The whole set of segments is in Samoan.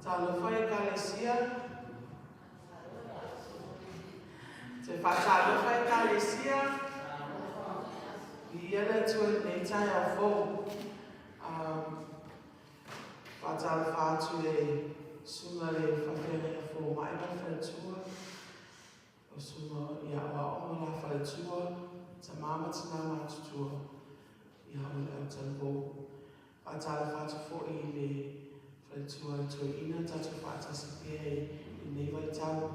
Talofa e Ekalesia. Te faatalofa Ekalesia. Viia le Atua i lenei taeao fou. Um, faatalofa atu le susuga le faafeagaiga fomai ma le faletua, o susuga i aoao ma la faletua, tama ma tina matutua, ia o le autalavou. Faatalofa atu foi i le faletua le toeaina, tatou faatasi pea i lenei vaitau.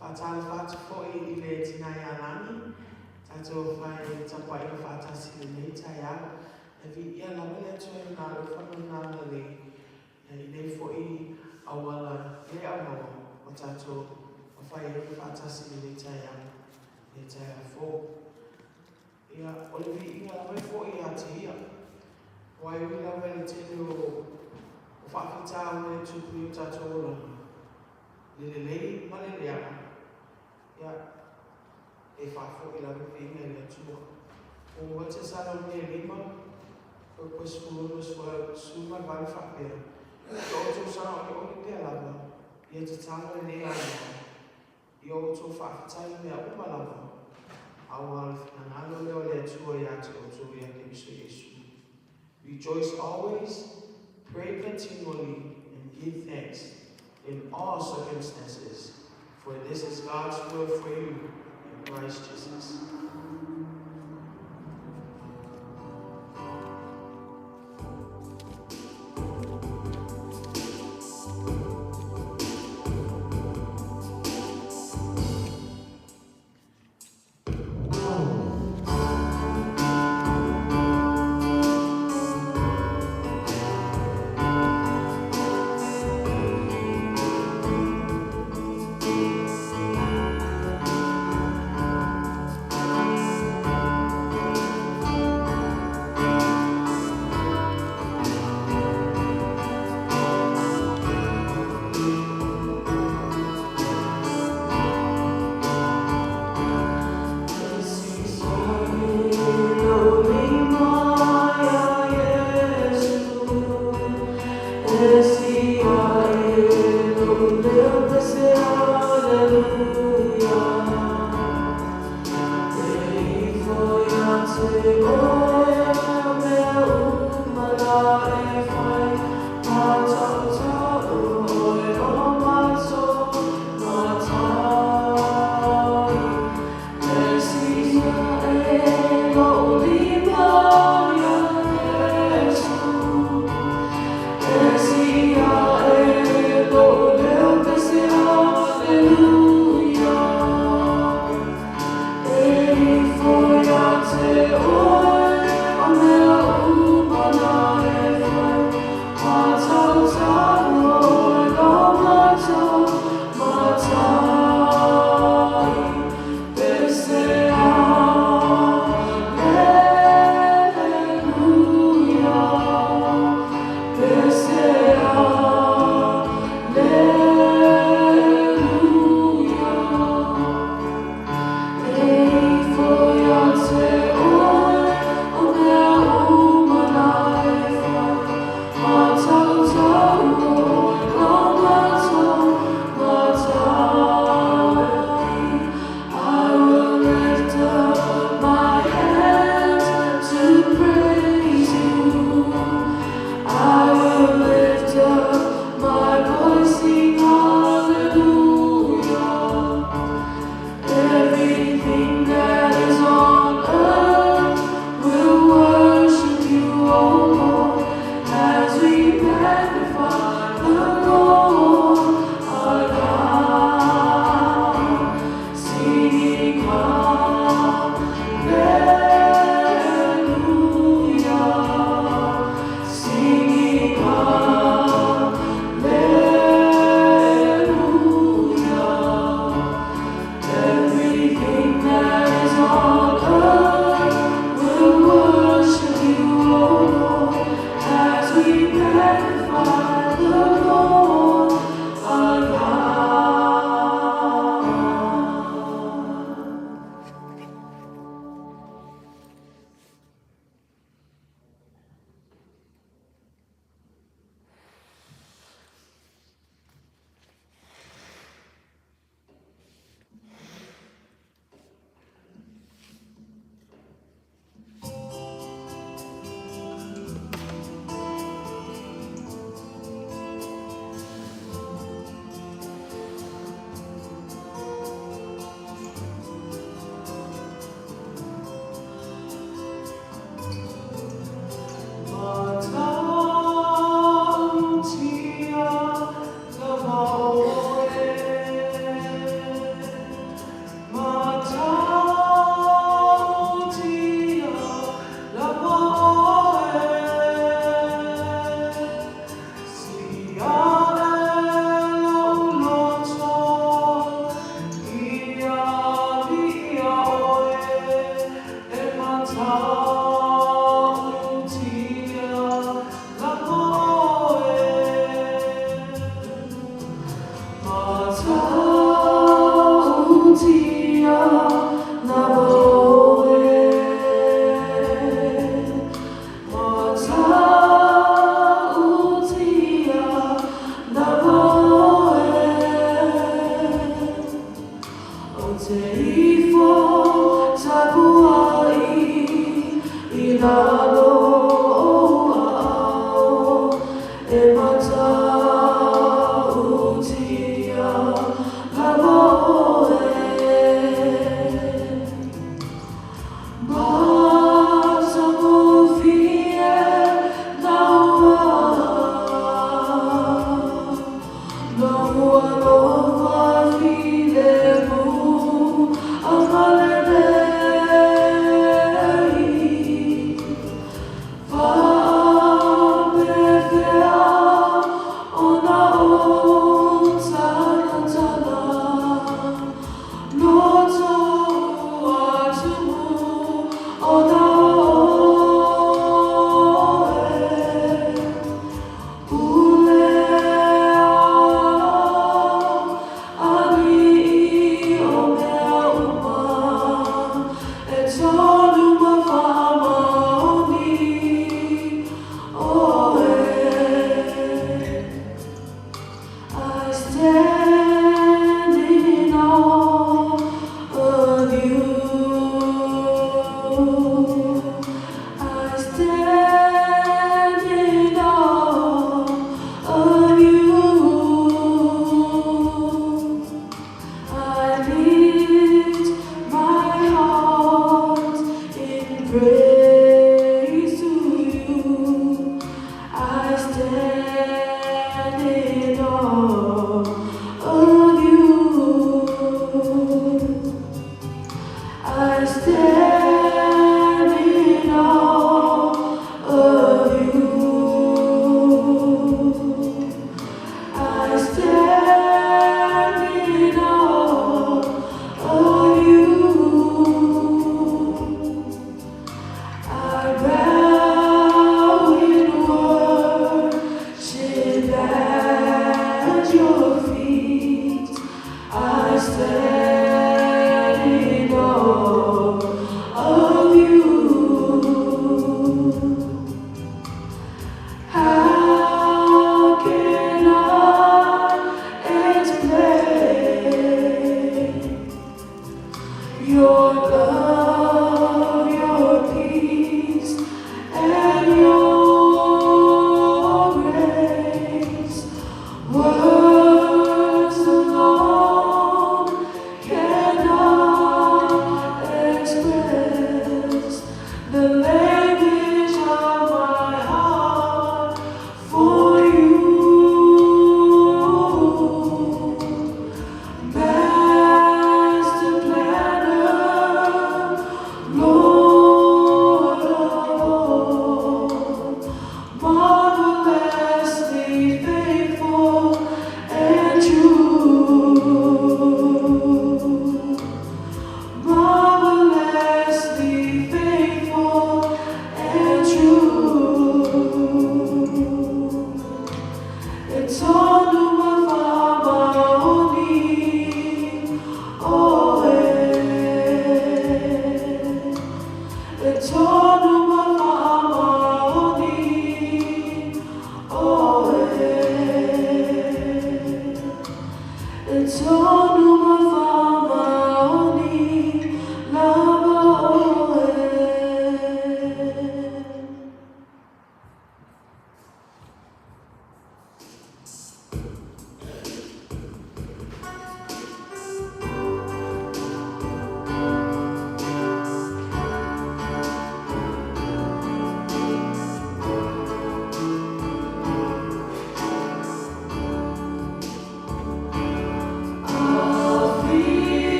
Faatalofa atu foi i le tina ia Lani, tatou fai tapuaiga faatasi i lenei taeao. E viia lava le Atua i lona alofa ma lona agalelei i nei foi auala le aumaua ua tatou mafai ai ona faatasi i lenei taeao, lenei taeao fou. Ia, o le viiga lava e foi ia te ia. Aua e ui lava i le tele o faafitauli e tupu i o tatou olaga, le lelei ma le leaga, ia, e faafoi lava le viiga i le Atua. O Tesalonia 5, 16, 18 faapea, Ia outou sagolegole pea lava, ia tatalo e le aunoa, ia outou faafetai i mea uma lava, aua o le finagalo lea o le Atua ia te outou ia Keriso Iesu. Rejoice always, pray continually, and give thanks in all circumstances, for this is God's will for you in Christ Jesus.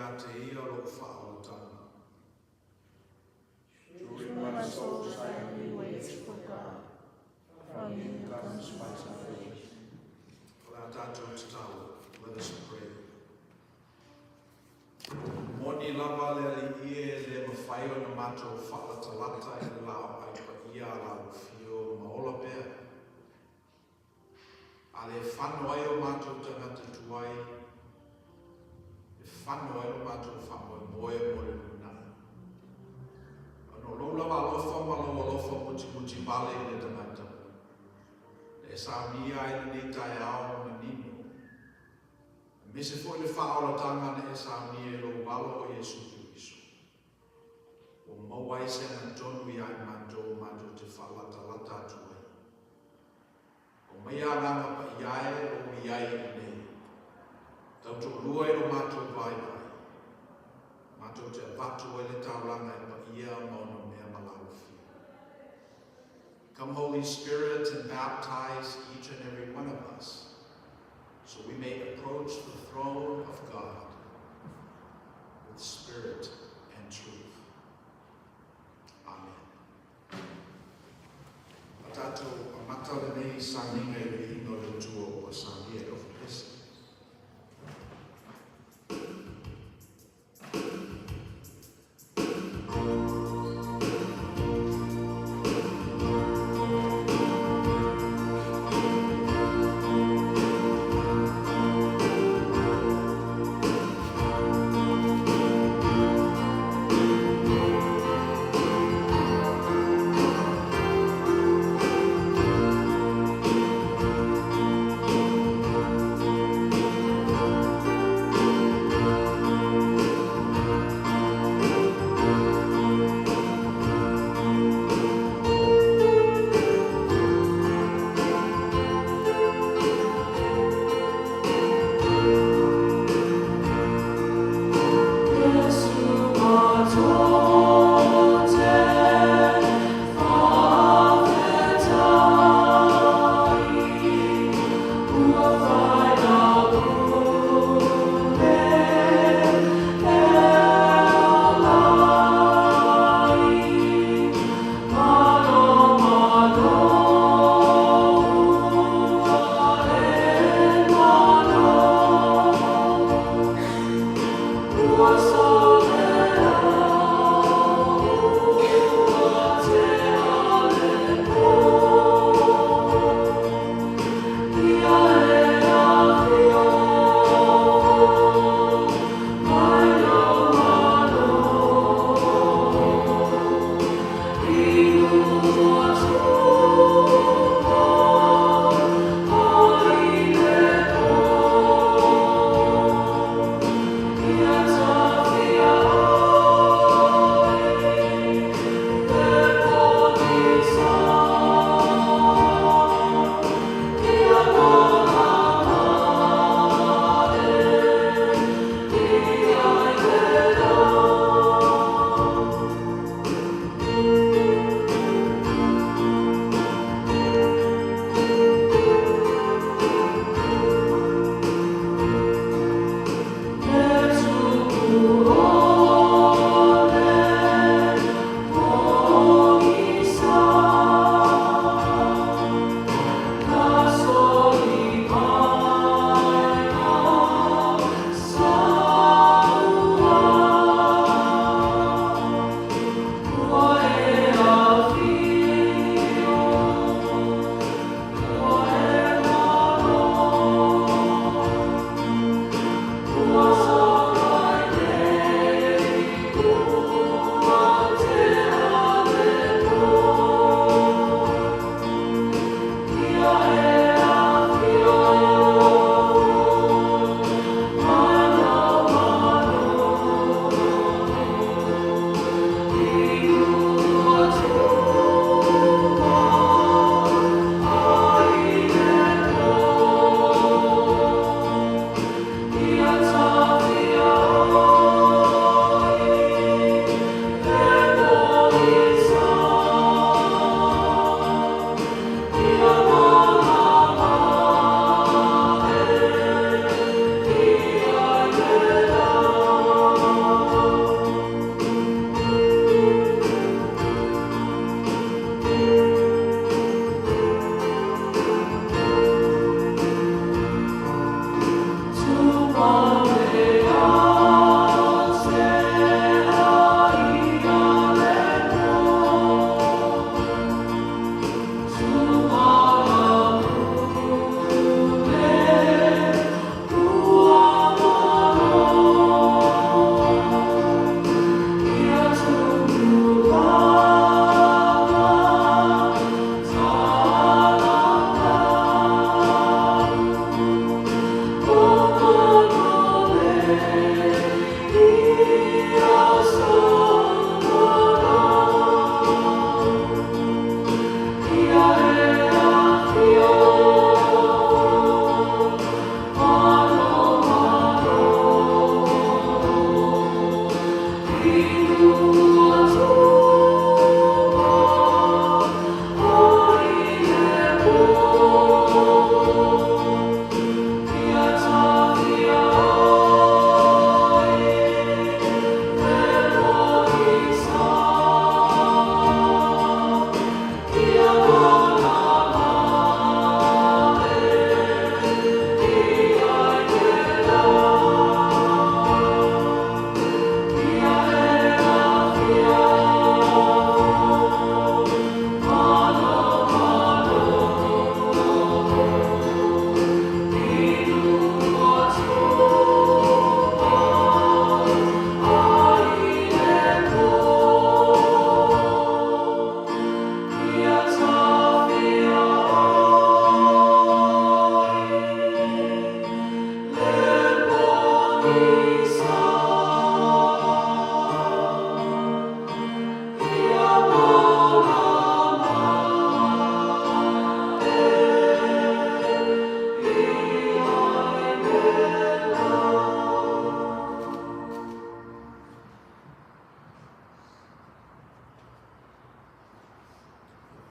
ia te ia lou faaolataga. During my soul's agony waits for God. From him comes my salvation. O le a tatou tatalo. Let us pray. Moni lava le Alii e, e le mafai ona matou faalatalata i le laau ai paia a lau afio ma ola pea. A le fano ai o matou tagata tuai, e fano ai lo matou faamoemoe mo le lumanai. Ona o lou lava alofa ma lou alofa mutimuti vale i le tagata, na e saunia ai lenei taeao manino, aemaise foi le faaolataga na e saunia i lou Alo o Iesu Keriso, ua maua ai se agatonu ia i matou matou te faalatalata atu ai. Aumaia Agaga Paia e lou i ai i inei. Tautoalua i lo matou vaivai. Matou te avatu ai le taulaga e paia ma ona mea ma lau afio. Come Holy Spirit and baptize each and every one of us so we may approach the throne of God with spirit and truth. Amen. A tatou amata lenei sauniga i le viiga o le Atua ua saunia e Alofa Pese.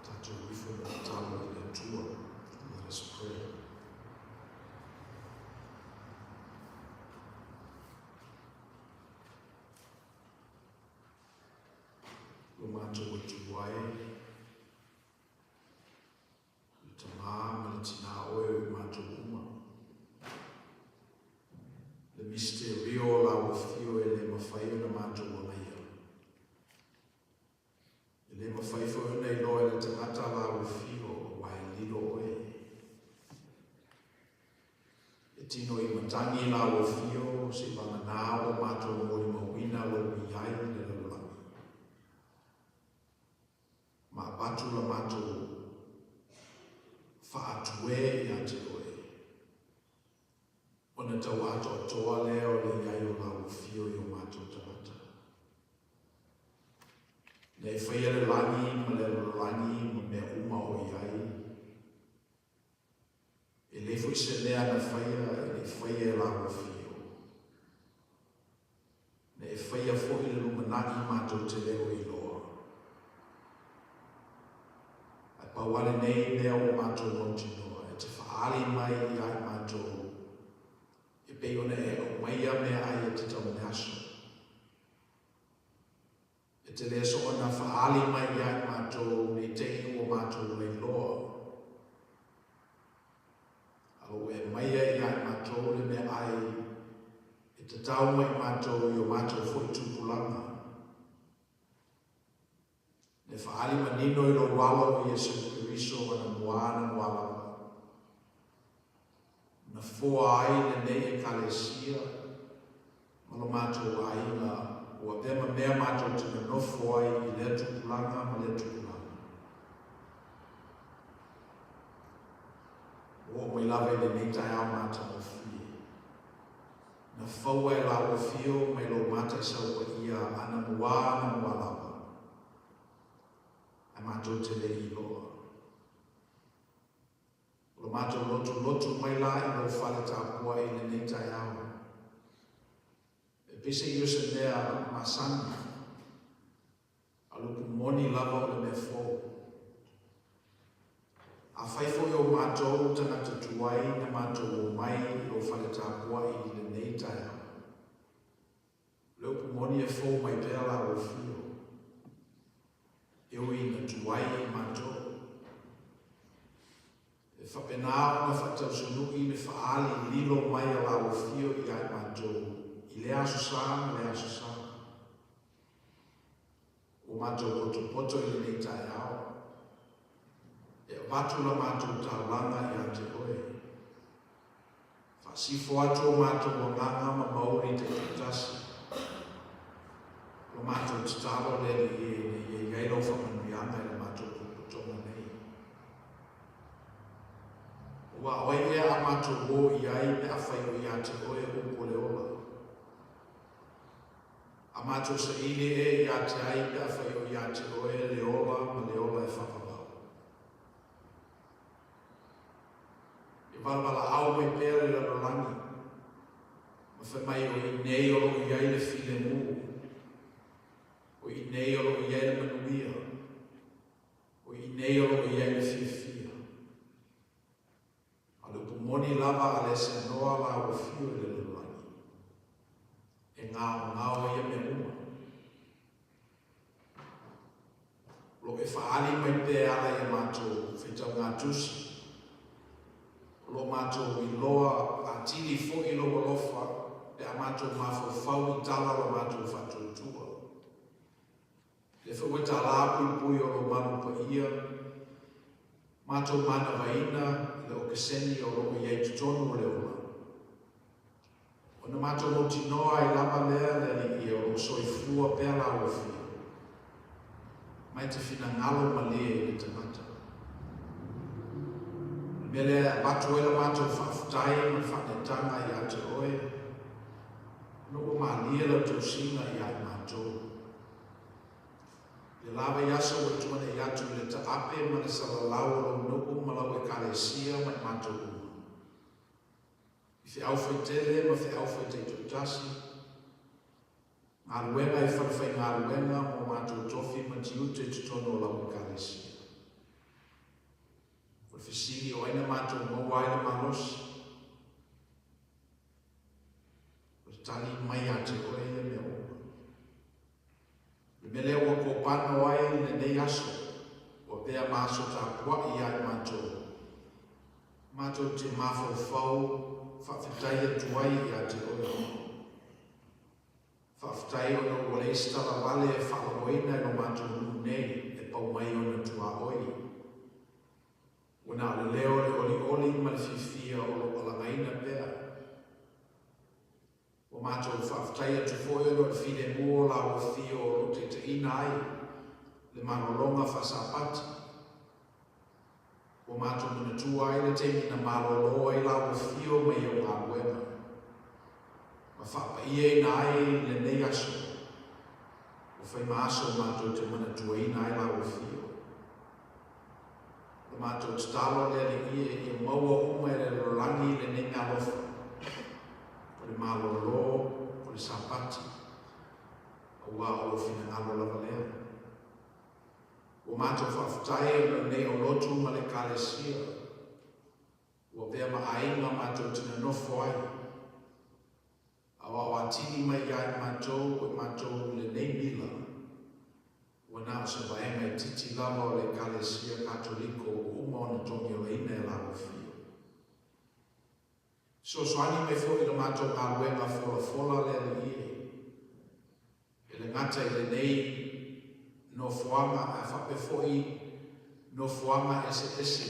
Tatou ifo ma tatalo i le Atua. Let us pray. Lo matou Atua e, le tamā ma le tinā oe o i matou uma. Le misterio o la ua fio e le mafai ona matou agaia. E le mafai foi ona iloa e le tagata la ua fio aua e lilo oe. E tino i matagi la ua fio se i vagana ua matou molimauina lou i ai i le lalolagi. Ma avatu la matou faatuē ia te oe, ona tau atoatoa lea o le i ai o la ua fio i o matou tagata. Na e faia le lagi ma le lalolagi ma mea uma o i ai, e leai foi se mea na faia e le i faia e la ua fio. Na e faia foi le lumanai matou te le o iloa. Ae pau lava lenei mea ua matou mautinoa, e te faaali mai ia i matou e pei ona e aumaia meaai e te tau i le aso. E te le soona faaali mai ia i matou ne i te i ua matou lailoa. A ua e aumaia ia i matou le meaai e tatau mai matou i o matou foi tupulaga. Le faaali manino i lou alo o Iesu Keriso anamua anamua lava. Na foa ai lenei Ekalesia ma lo matou aiga ua avea ma mea matou te nonofo ai i lea tupulaga ma lea tupulaga. Ua oo mai lava i lenei taeao matagofie. Na faua e lāua fio mai lou mataisau paia anamua anamua lava. Ae matou te le i iloa. O lo matou lotulotu mai la i lou fale tapuai i lenei taeao. E pei se i o se mea masani, a le upu moni lava o le mea fou. Afai foi o matou tagata tuai na matou omai i lou fale tapuai i lenei taeao, o le upu moni e fou mai pea la ua fio. E ui ina tuai i matou. E faapena ona faatausunu'i le faaali lilo mai a la ua fio ia i matou i lea aso sa ma lea aso sa. Ua matou potopoto i lenei taeao, e avatu la matou taulaga ia te oe. Faasifo atu o matou agaga ma mauli taitoatasi. O la matou tatalo le Alii e ina ia i ai lau faamanuiaga i la matou potopotoga nei. Aua oe ea a matou o i ai pe afai o ia te oe upu o le ola. A matou saili ea ia te ai pe afai o ia te oe le ola ma le ola e faavavau. E valavala'au mai pea le lalolagi, ma fai mai o i inei o lo o i ai le filemu, o i inei o lo o i ai le manuia, o i inei o lo o i ai le fiafia. A o le upu moni lava a le Senoa la ua fiu i le lalolagi, e gaogao ia mea uma. O lo o e faaali mai pea e ala i a matou faitauga tusi. O lo o matou iloa atili foi lou alofa pe a matou mafaufau i tala o lo matou faatuatua. Lea foi ua talā puipui o lou malu paia, matou manavaina i le okeseni o lo o i ai i totonu o le ola. Ona matou mautinoa ai lava lea le Alii e o lo o soifua pea lāua fia. Ma e te finagalo malie i le tagata. O le mea lea e avatu ai la matou faafetai ma le faaneetaga ia te Oe. manuia lau tausiga ia i matou. I le la vaiaso ua tuanai atu i le taape ma le salalau o lou nuu ma lau Ekalesia ma i matou uma. I feau faitele ma feau faitaitoatasi, galuega i falefaigaluega ma o matou tofi ma tiute i totonu o lau Ekalesia. O le fesili o ai na matou maua ai le malosi? O le tali mai ia te oe ia mea uma. O le mea lea ua kopano ai lenei aso, ua avea ma aso tapuai ia i matou. Matou te mafaufau faafetai atu ai ia te oe. Faafetai ona ua leai se tala vale e faalogoina e lo matou nuu nei e pau mai ona tuaoi. Ua na o le leo o le olioli ma le fiafia o lo alagaina pea. Ua matou faafetai atu foi ona o le filemu o la ua fio o lo taitaiina ai le malologa faasapati. Ua matou manatua ai le taimi na malolo ai la ua fio mai au galuega ma faapaiaina ai lenei aso. Ua fai ma aso matou te manatuaina ai la ua fio. O le matou tatalo le Alii e ia maua uma e le lalolagi lenei meaalofa, o le malolo, o le Sapati, aua o lou finagalo lava lea. Ua matou faafetai ona o lenei aulotu ma le Ekalesia, ua avea ma aiga matou te nonofo ai, Aoao atili mai ia i matou o i matou i lenei mila, ua na o se vaega itiiti lava o le Ekalesia Katoliko ua uma ona togiolaina e laua fio. Fesoasoani mai foi i la matou galuega folafola le Alii e, e le gata i lenei nofoaga ae faapea foi nofoaga eseese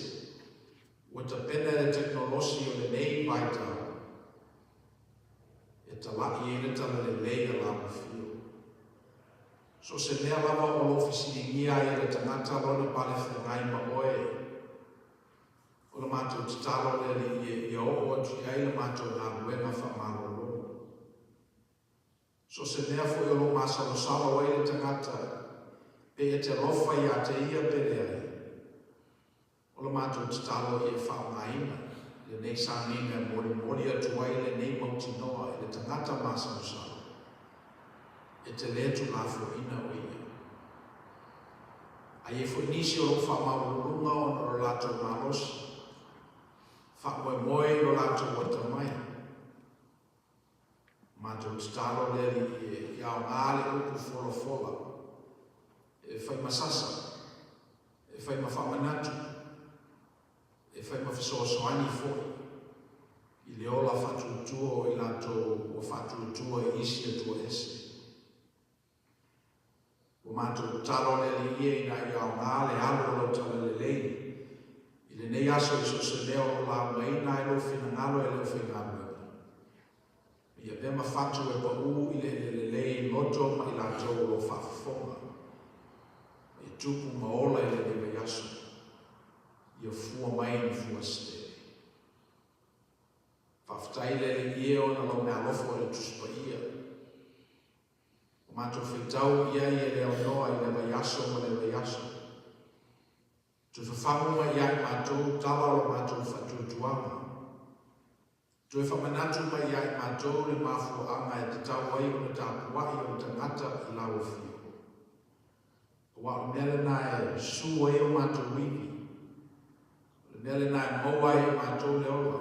ua tapena e le tekonolosi o lenei vaitau e talaʻi ai le talalelei a Lauofio. So o se mea lava o lo o fesiligia ai e le tagata lona palefeagai ma oe, o le matou tatalo le Alii e ia oo atu i ai le matou galuega faamalolo. So o se mea foi o lo o masalosalo ai le tagata, pe e te alofa ia te ia pe leai, O le matou tatalo ia faaaogaina lenei sauniga e molimoli atu ai lenei mautinoa i le tagata masalosalo e te le tulafoina o ia. A i ai foi nisi o lo o faamaualuluga ona o lo latou malosi, faamoemoe i lo latou atamai, Matou tatalo le Alii e, ia aoga le upu folafola e fai ma sasa, e fai ma faamanatu, e fai ma fesoasoani foi i le ola faatuatua o i latou ua faatuatua i isi Atua ese. Ua matou tatalo le Alii e ina ia aoga le alu o lau talalelei i lenei aso i so o se mea o lo o laugaina ai lou finagalo e le aufaigaluega. Ma ia avea ma fatu e paʻu i le elele lelei i loto ma i latou o lo o faafofoga. Ma ia tupu ma ola i lenei vaiaso. Ia fua mai ni fua se tele. Faafetai le Alii e ona lau meaalofa o le Tusi Paia. Ua matou faitau i ai e le aunoa i le vaiaso ma le vaiaso. Toe fafagu mai ia i matou tala o la matou faatuatuaga. Toe faamanatu mai ia i matou le mafuaaga e tatau ai ona tapuai o le tagata i lau afio. Aua o le mea lena e su ai o matou ivi. O le mea lena e maua ai e matou le ola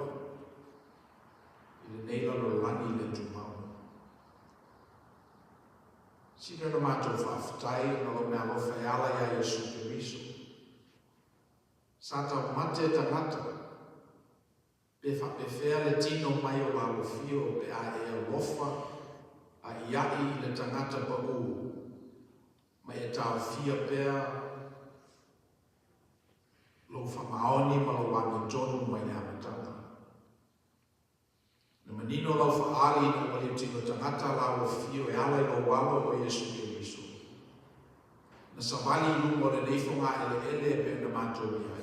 i lenei lalolagi le tumau. Sili ona matou faafetai ona o lou meaalofa e ala iā Iesu Keriso. Sa taumate tagata, pe faapefea le tino mai o Lauofio pe a e alofa a'ia'i i le tagata pa'ū ma e taofia pea lou faamaoni ma lou amiotonu mai le amataga. Na manino lau faaali ina ua le tino tagata Lauofio e ala i lou Alo o Iesu Keriso. Na savali i luma o lenei fogaeleele e pei ona matou i ai.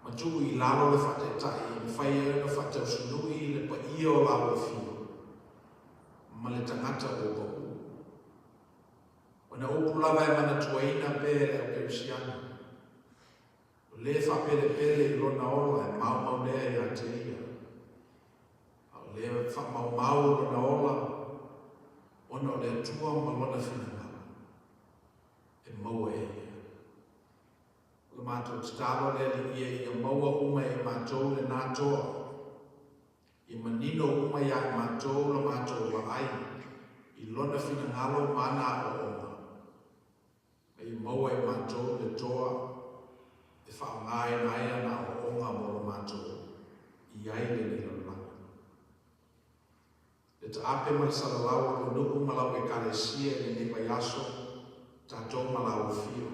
Ma tuu i lalo le faataitai e mafai ai ona faatausunui le paia o Lauofio. ma le tagata ua pau. O na upu lava e manatuaina pea e le au kerisiano, o le faapelepele i lona ola e maumau lea ia te ia, a o le faamaumau lona ola ona o le Atua ma lona finagalo e maua e ia. O le matou tatalo le Alii e ia maua uma e i matou lena toa, ia manino uma iā i matou la matou vaai i lona finagalo ma ana aoaoga, ma ia maua e matou le toa e faaaogaina ai ana aoaoga mo lo matou i ai lenei lalolagi. Le taape ma le salalau o lou nuu ma lau Ekalesia i lenei vaiaso, tatou ma lau afio.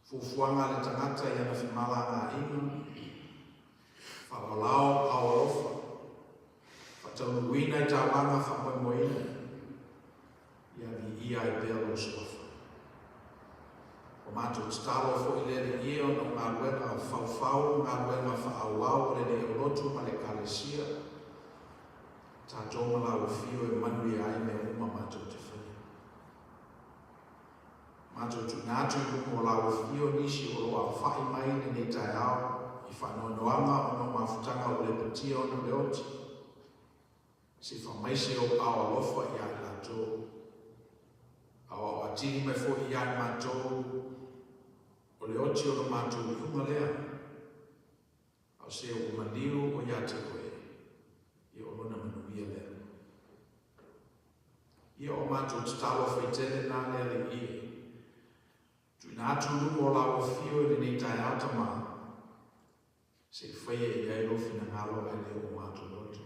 Fuafuaga a le tagata i ana femalagaaiga, faalalao ao alofa, faataunuuina i taulaga faamoemoeina, ia viia ai pea lou suafa. Ua matou tatalo foi le Alii e ona o galuega faufau ma galuega faaauau a lenei aulotu ma le Ekalesia, tatou ma lau afio e manuia ai mea uma matou te faia. Matou tuuina atu i luma o lau afio nisi o lo o aofai mai lenei taeao i faanoanoaga ona o mafutaga ua lepatia ona o le oti. Se i faamaise ou ao alofa ia i latou. Aoao atili mai foi ia i matou o le oti o lo matou iuga lea. A o se ua maliu o ia te oe, ia o lona manuia lea. Ia o matou tatalo faitele na le Alii e. Tuuina atu i luma o lau afio i lenei taeao Tama, se i faia i ai lou finagalo ae le o matou loto.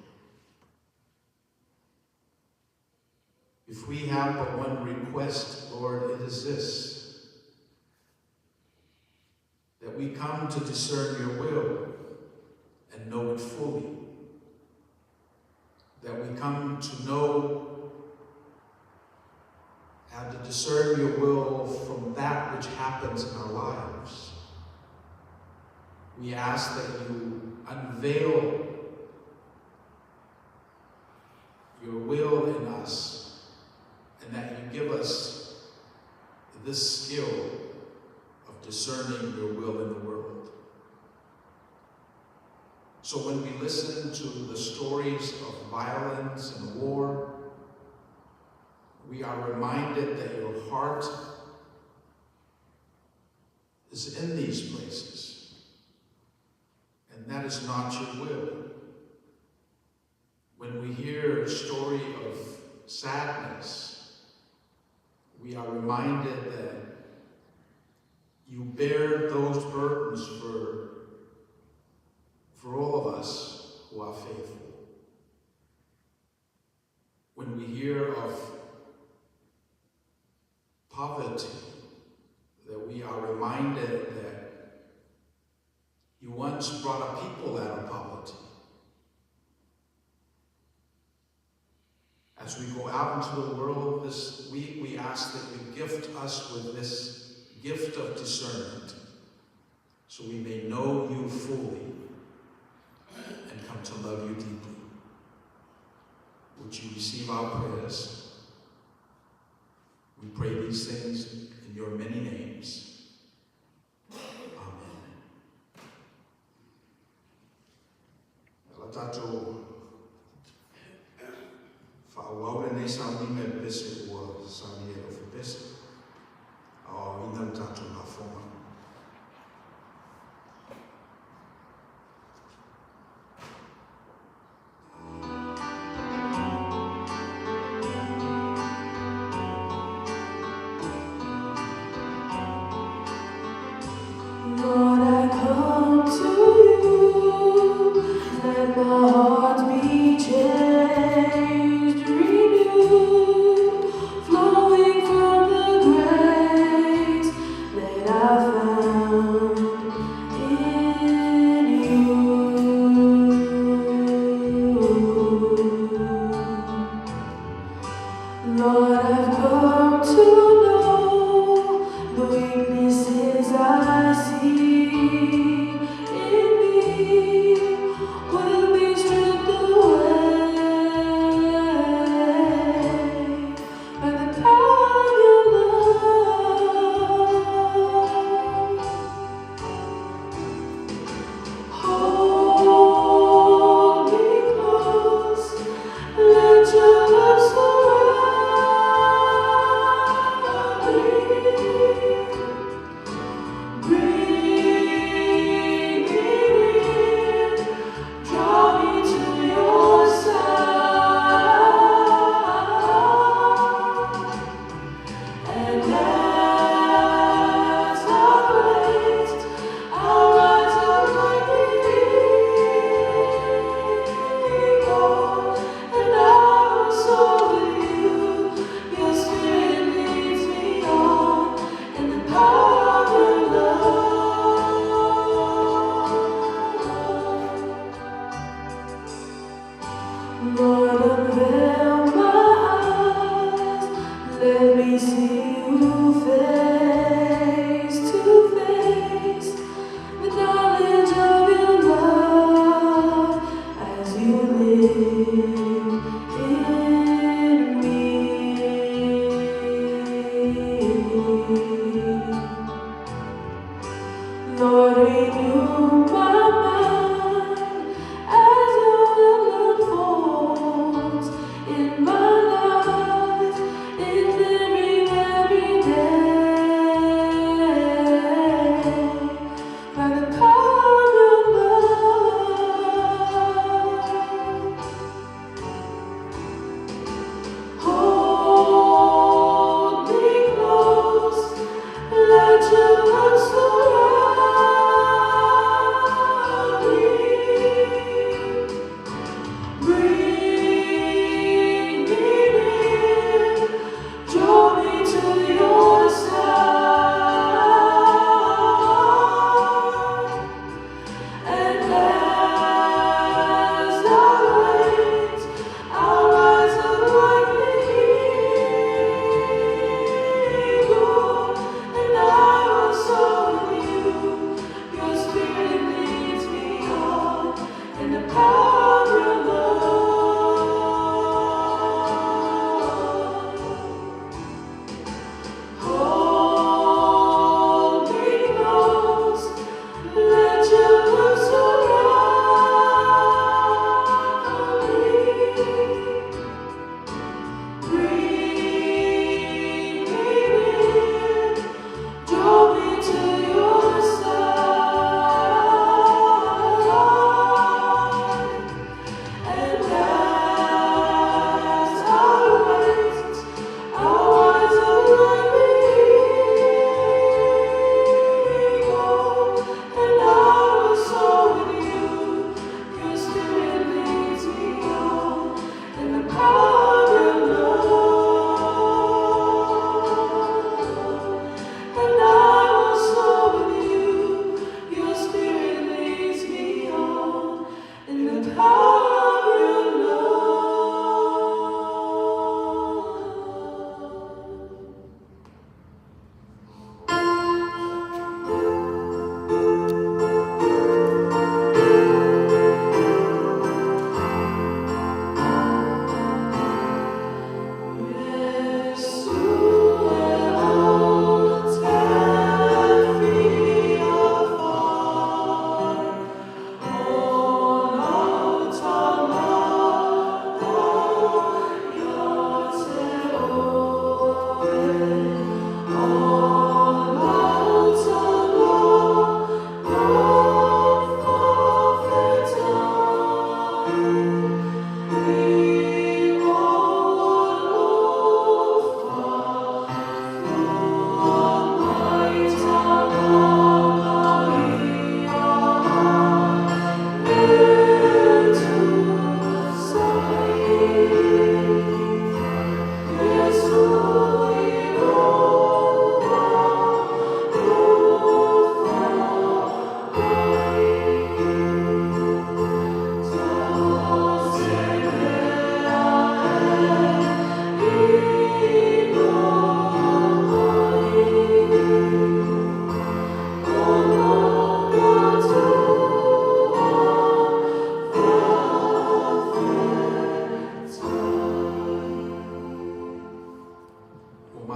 If we have but one request, Lord, it is this, that we come to discern your will and know it fully. That we come to know how to discern your will from that which happens in our lives. We ask that you unveil your will in us and that you give us this skill of discerning your will in the world. So when we listen to the stories of violence and war, we are reminded that your heart is in these places, and that is not your will. When we hear a story of sadness, we are reminded that you bear those burdens for all of us who are faithful. When we hear of poverty, that we are reminded that you once brought a people out of poverty. As we go out into the world this week, we ask that you gift us with this gift of discernment, so we may know you fully and come to love you deeply. Would you receive our prayers? We pray these things in your many names. Amen. La tatou faaauau lenei sauniga i le pese ua saunia e Lofi Pese, aoaoina le tatou lafoga. Lord, I come to you. Let my heart be changed, renewed, flowing from the grace that I found in you. Lord, I've come to know the weaknesses I see in me will be stripped away.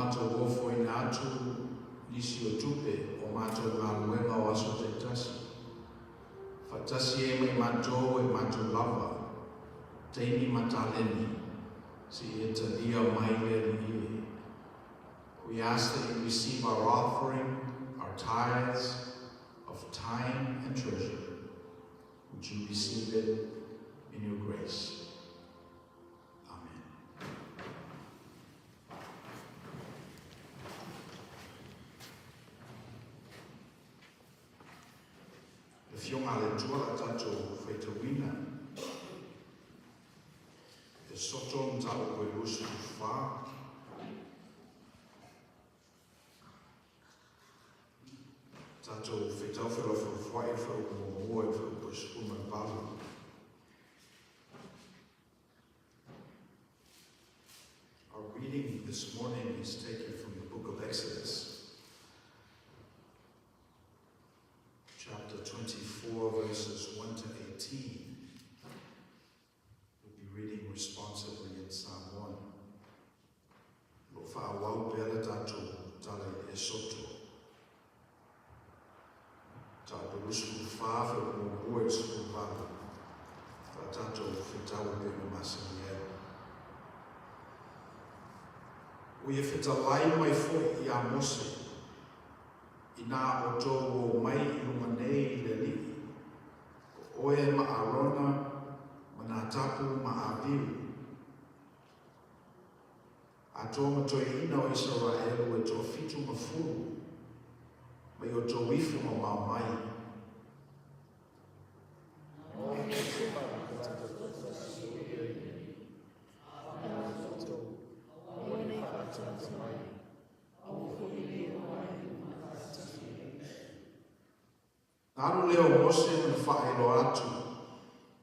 matou ofoina atu nisi o tupe o matou galuega o aso taitasi, faatasi ai ma i matou e matou lava taimi ma taleni, seia talia mai le Alii e. We ask that you receive our offering, our tithes of time and treasure. Would you receive it in your grace? Amen. Le Afioga a le Atua la tatou faitauina Esoto mataupu e 24. Tatou faitau felafolafoai i le fuaiupu muamua i le fuaiupu e 18. Our reading this morning is taken from the book of Exodus, chapter 24, verses 1 to 18. We'll be reading responsively in Samoan. O lo o faaauau pea le tatou tala i Esoto. Mataupu 24, fuaiupu muamua i le 18, o le a tatou fetau e pei ona masani ai. Ua ia fetalai mai foi iā Mose, Inā outou o mai i luga nei i le Alii, o oe ma Arona ma Natapu ma Apiu, atoa ma toeaiina o Isaraelu e toafitu ma fulu, ma i outou ifo mamao mai. Na alu lea o Mose ma na faailoa atu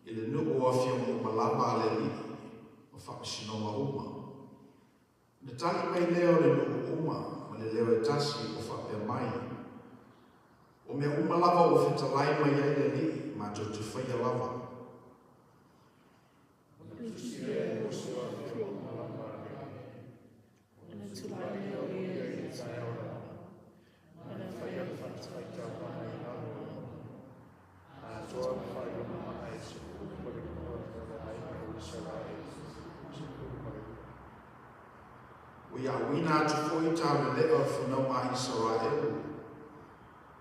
i le nuu o afioga uma lava a le Alii ma faamasinoga uma. Na tali mai lea o le nuu uma ma le leo e tasi o faapea mai, O mea uma lava ua fetalai mai ai le Alii, matou te faia lava. Na tusi lea e Mose o afioga uma lava a le Alii. Ona tulai lea o ia i le taeao lava, ona faia le fatafaitaulaga i lalo o le mauga, atoa ma faailomaga e 12 o aiga o Isaraelu, 12. Ua ia auina atu foi taulelea o le fanauga a Isaraelu,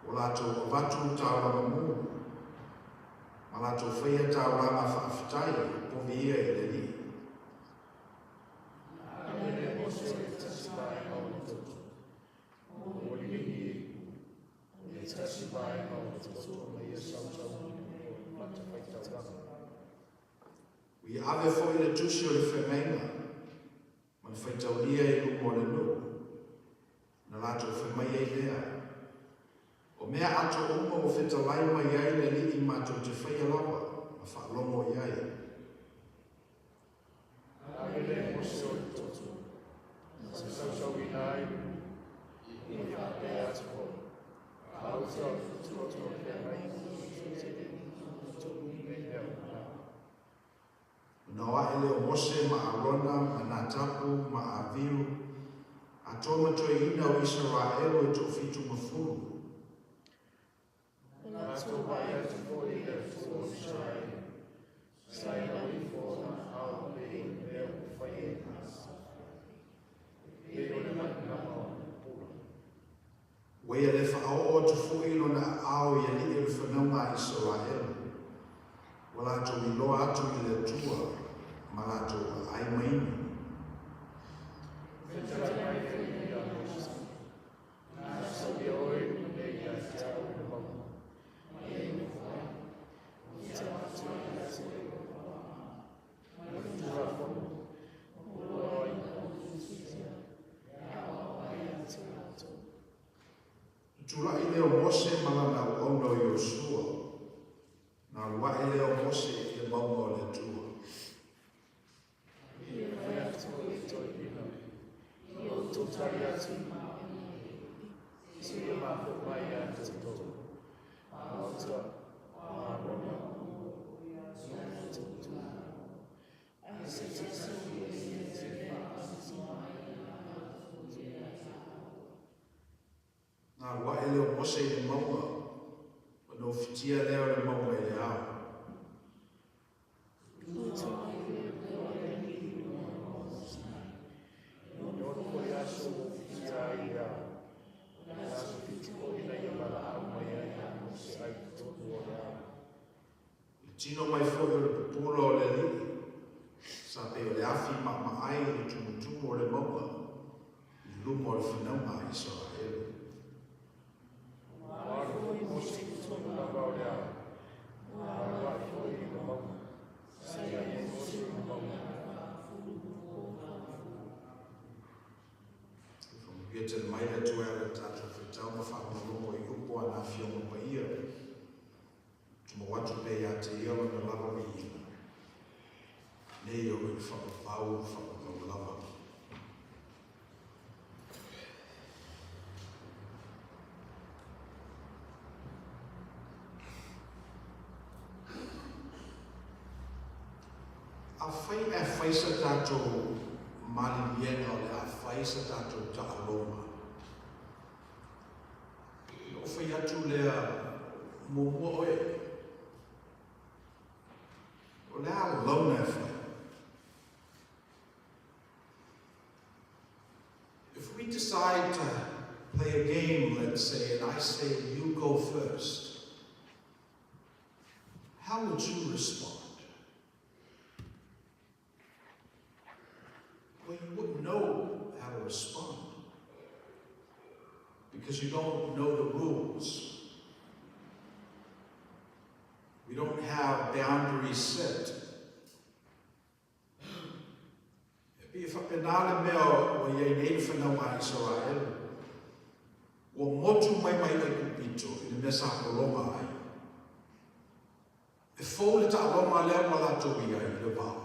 ua latou avatu taulaga mu, ma latou faia taulaga faafetai o povi ia i le Alii. Ave le Mose o le tasi vaega o le toto, o le ligi e ipu, o le tasi vaega o le toto ma ia sausauina i o le fatafaitaulaga. Ua ia ave foi le tusi o le feagaiga ma le faitaulia i luma o le nuu, ona latou fai mai ai lea, O mea atoa uma ua fetalai mai ai le Alii matou te faia lava ma faalogo i ai. Ave le Mose o le toto, ma sausauina ai le nuu, ia faapea atu foi, a uta o le toto o le feagaiga matou te le matou i mea uma lava. Ona o aʻe lea o Mose ma Arona ma Natapu ma Aviu, atoa ma toeaiina o Isaraelu e toafitu ma fulu. O latou vaai atu foi i le Atua o Isaraelu, sa ina ifo ona aao pei o le mea ua faia i Masa, pei o le manama o le pula. Ua ia le faaoo atu foi lona aao i alii o le fanauga a Isaraelu, ua latou iloa atu i le Atua ma latou aai ma inu. Fetalai mai le Alii ia Mose, Na sauia oe i luga nei ia te au i le mauga, ma e nofo ai, ou te avatu ai ia te oe lou aoga, ma le Tulafono, o lou aiga o filifilia, e aoao ai ia te latou. Na tulai lea o Mose ma lana auauna o Iosua, na alu aʻe lea o Mose i le mauga o le Atua. Ia fai atu foi e toeaiina, ia outou tali atu i maʻemaʻe, seia mafua mai ia te outou, a uta, o Arona, o latou tulaga. Mose i le mauga, ona ufitia lea o le mauga i le ao. Tutu mai le Atua i le alii i luga o le mauga o Sinai. E ono foi aso ua ufitia ai i le ao. O le aso fitu foi na ia valaau mai ai ia Mose ai totonu o le ao. Le tino mai foi o le pupula o le Alii, sa pei o le afi maamaai i le tumutumu o le mauga i luma o le finauga a Isaraelu. Ua alu foi Mose i totonu lava o le ao, ua alu ae foi i le mauga, sa i ai Mose i le mauga. Ia tele mai le Atua e ala i le tatou faitau ma faalogologo i upu a na Afioga Paia. Tumau atu pea ia te ia lona lava viiga, nei oo i le faavavau faavavau lava. Afai ae fai sa tatou maliliega o le a fai sa tatou taaloga, Ona ou fai atu lea, Muamua oe, o le a launa e fai? If we decide to play a game, let's say, and I say, you go first, how would you respond? Well, you wouldn't know how to respond because you don't know the rules. We don't have boundaries set. E pei e faapena le mea ua i ai nei le fanau a Isaraelu. Ua motu mai mai Aikupito i le mea sa pologa ai. E fou le taaloga lea ua latou i ai i le vao.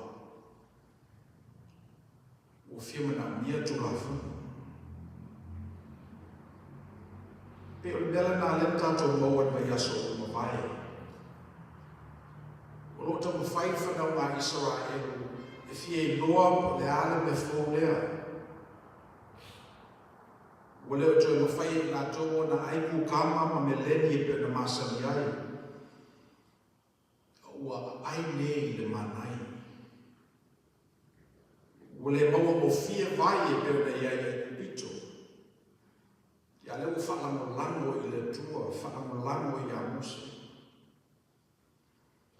Ua fia manaomia Tulafono. Pei o le mea lena lea na tatou maua i le vaiaso ua mavae. O lo o taumafai le fanau a Isaraelu e fia iloa po o le a le mea fou lea. Ua le o toe mafai e i latou ona ai kukama ma meleni e pei ona masani ai. Ua aai nei i le manaia. Ua le maua gofie vai e pei ona i ai i Aikupito. Ia lea ua faalagolago i le Atua, faalagolago iā Mose.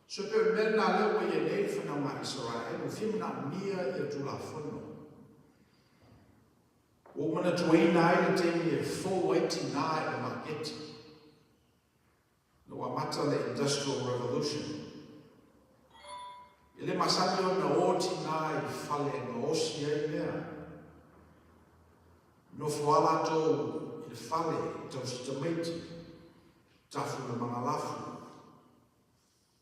So e pei o le mea lena lea ua i ai nei le fanauga a Isaraelu, ua fia manaomia ia Tulafono. Ua ou manatuaina ai le taimi e fou ai tinā i le maketi. Na ua amata le Industrial Revolution. E le masani ona o tinā i fale e gaosi ai mea. Nofo lava latou i le fale i tausi tamaiti, tafu le magalafu,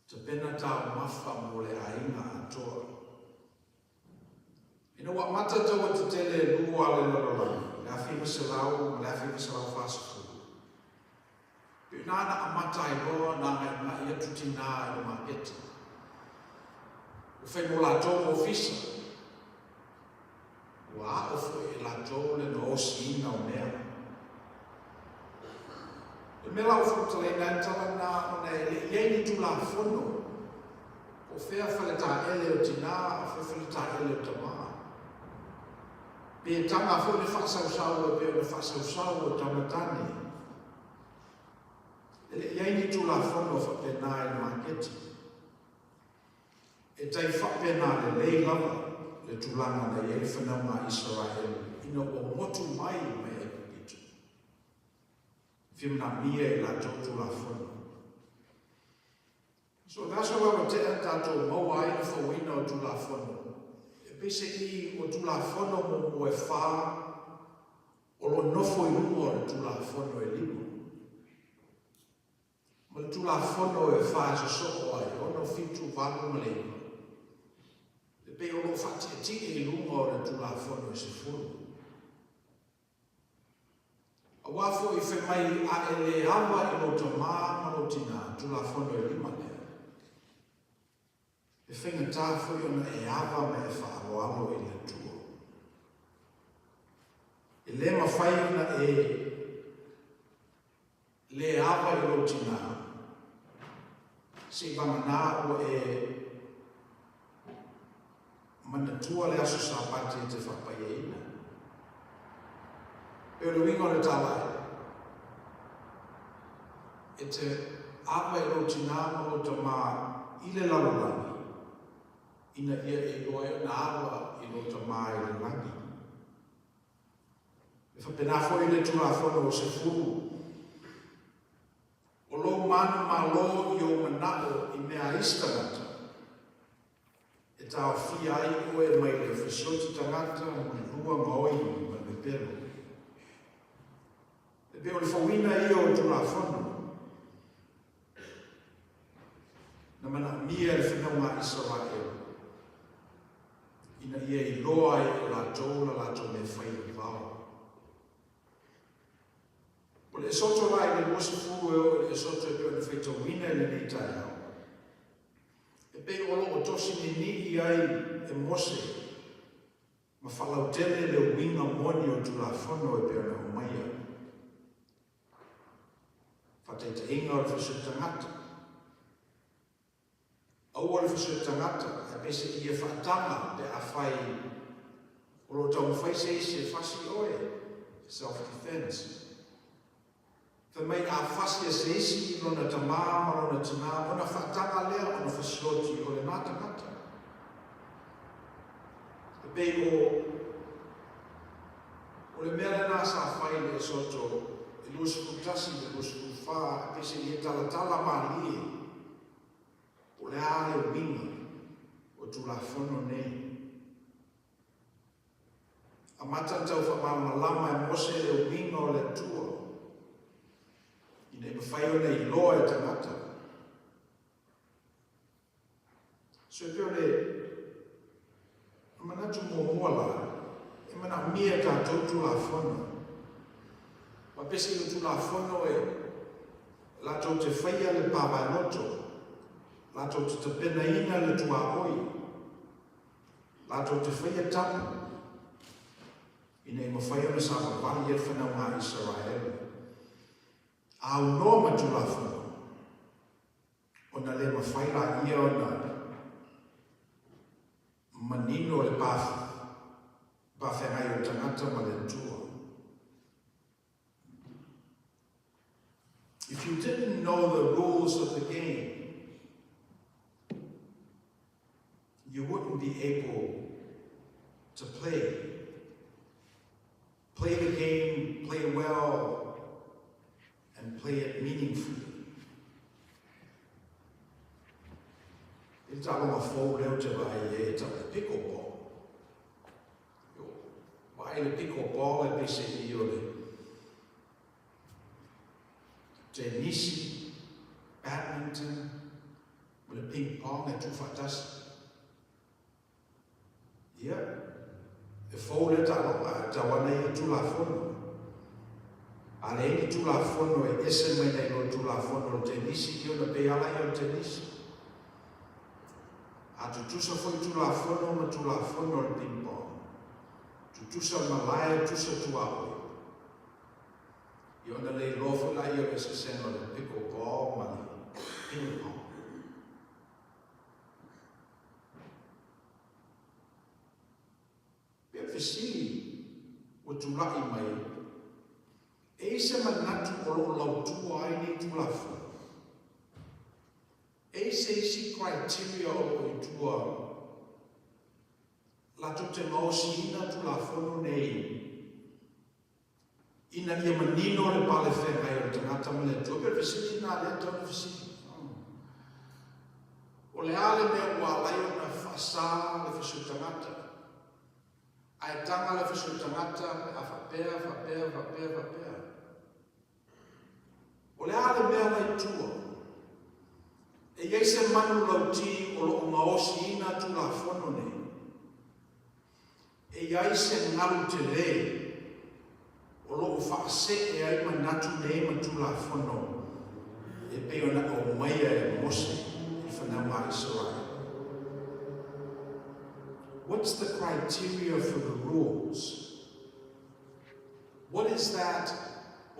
tapena taumafa mo le aiga atoa. Ina ua amata taua tetele e lua a le lalolagi, le 1900 ma le 1940, pei na na amata ai loa ona agaigai atu tinā i le maketi. Ua fai mo latou ma ofisa. Ua aʻo foi e latou le gaosiina o mea. O le mea la ua faamatalaina ai le tala lena ona e le i i ai ni Tulafono po o fea faletaele o tinā a o fea faletaele o tamā. Pe taga foi le faasausau e pei ona faasausau e tama tane. E le i i ai ni Tulafono faapena i le maketi. E tai faapena lelei lava le tulaga na i ai le fanauga a Isaraelu ina ua motu mai mai Aikupito. Fia manaomia e latou Tulafono. So o le aso la ua tea na tatou maua ai le fouina o Tulafono, e peiseai o Tulafono muamua e fa o lo o nofo i luga o le Tulafono e lima. Ma le Tulafono e fa e sosoo ai, 6, 7, 8 ma le 9, e pei o lo o faatietie i luga o le Tulafono e 10. Aua foi fai mai a e le ava i lou tamā ma lou tinā, Tulafono e lima lea. E faigata foi ona e ava ma e faaaloalo i le Atua. E le mafai ona e. le ava i lou tinā, seivagana ua e manatua le aso Sapati e te faapaiaina. Pei o le uiga o le tala e te ava i lou tinā ma lou tamā i le lalolagi, ina ia e iloa ai ona ava i lou Tamā i le lagi. E faapena foi le Tulafono o Sefulu, O lou manumalo i ou manaʻo i mea a isi tagata, e taofia ai ʻoe mai le fesioti tagata, mulilua, gaoi ma le pepelo. E pei o le fouina ia o Tulafono na manaomia e le fanauga a Isaraelu ina ia iloa ai e latou la latou mea fai i le vao. O le Esoto la i le 20 e oo i le Esoto e pei ona faitauina i lenei taeao, e pei o lo o tosi ninii ai e Mose ma faalautele le uiga moni o Tulafono e pei ona aumaia. Faataitaiga o le fesioti tagata. Aua le fesioti tagata, ae peiseai ia faataga pe afai o lo o taumafai se isi e fasi oe, self defense. Fai mai a fasi e se isi i lona tamā ma lona tinā ona faataga lea ona fasioti o lenā tagata. E pei o o le mea lenā sa fai i le Esoto e 21 i le 24 e peiseai e talatala malie po o le a le uiga o Tulafono nei. Amata ona tau faamalamalama e Mose le uiga o le Atua ina ia mafai ona iloa e tagata. So e pei o le manatu muamua la, e manaomia e tatou Tulafono. Aua peiseai o Tulafono e latou te faia le pavaeloto, latou te tapenaina le tuaoi, latou te faia tapu ina ia mafai ona savavali ai le fanauga a Isaraelu. A aunoa ma Tulafono, ona le mafai laia ona manino le pafeagai o le tagata ma le Atua. If you didn't know the rules of the game, you wouldn't be able to play. Play the game, play well, and play it meaningfully. I le taaloga fou lea ou te vaai i ai e tau le pickleball. Vaai le pickleball e peiseai o le tenisi, badminton, ma le ping pong e tuufaatasi. Ia, e fou lea taaloga, ae tau ana ia Tulafono. A leai ni Tulafono e ese mai nai lo Tulafono o le tenisi, ia ona pei lava laia o le tenisi. A tutusa foi Tulafono ma Tulafono o le ping pong. Tutusa malae, tusa tuaoi. Ia ona le iloa foi laia o le eseesega o le pickle ball ma le ping pong. Pei o le fesili ua tulai mai, e i ai se manatu o lo o lautua ai nei Tulafono? E i ai se isi criteria o lo o i tua latou te gaosiina Tulafono nei Ina ia manino le pale feagai o le tagata ma le Atua. Pei o le fesili lena lea e tatau ona fesili. O le a le mea ua ala ai ona faasa le fesioti tagata? Ae taga le fesioti tagata pe a faapea, faapea, faapea, faapea. O le a le mea la i tua? E i ai se manu lauti o lo o gaosiina Tulafono nei. E i ai se galu telē o lo o faasee ai manatu nei ma Tulafono e pei ona aumaia e Mose i le fanauga a Isaraele. What's the criteria for the rules? What is that?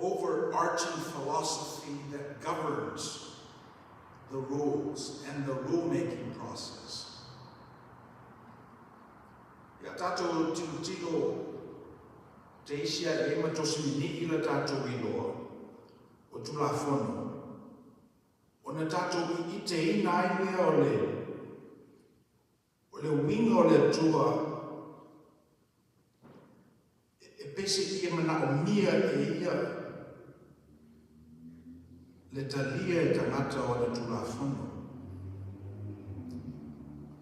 overarching philosophy that governs the rules and the rulemaking process. Ia tatou tilotilo teisi a i ai ma tosimini'i la tatou iloa o Tulafono, ona tatou i'iteina ai lea o le O le uiga o le Atua e pei e manaomia e ia le talia e tagata o ana Tulafono.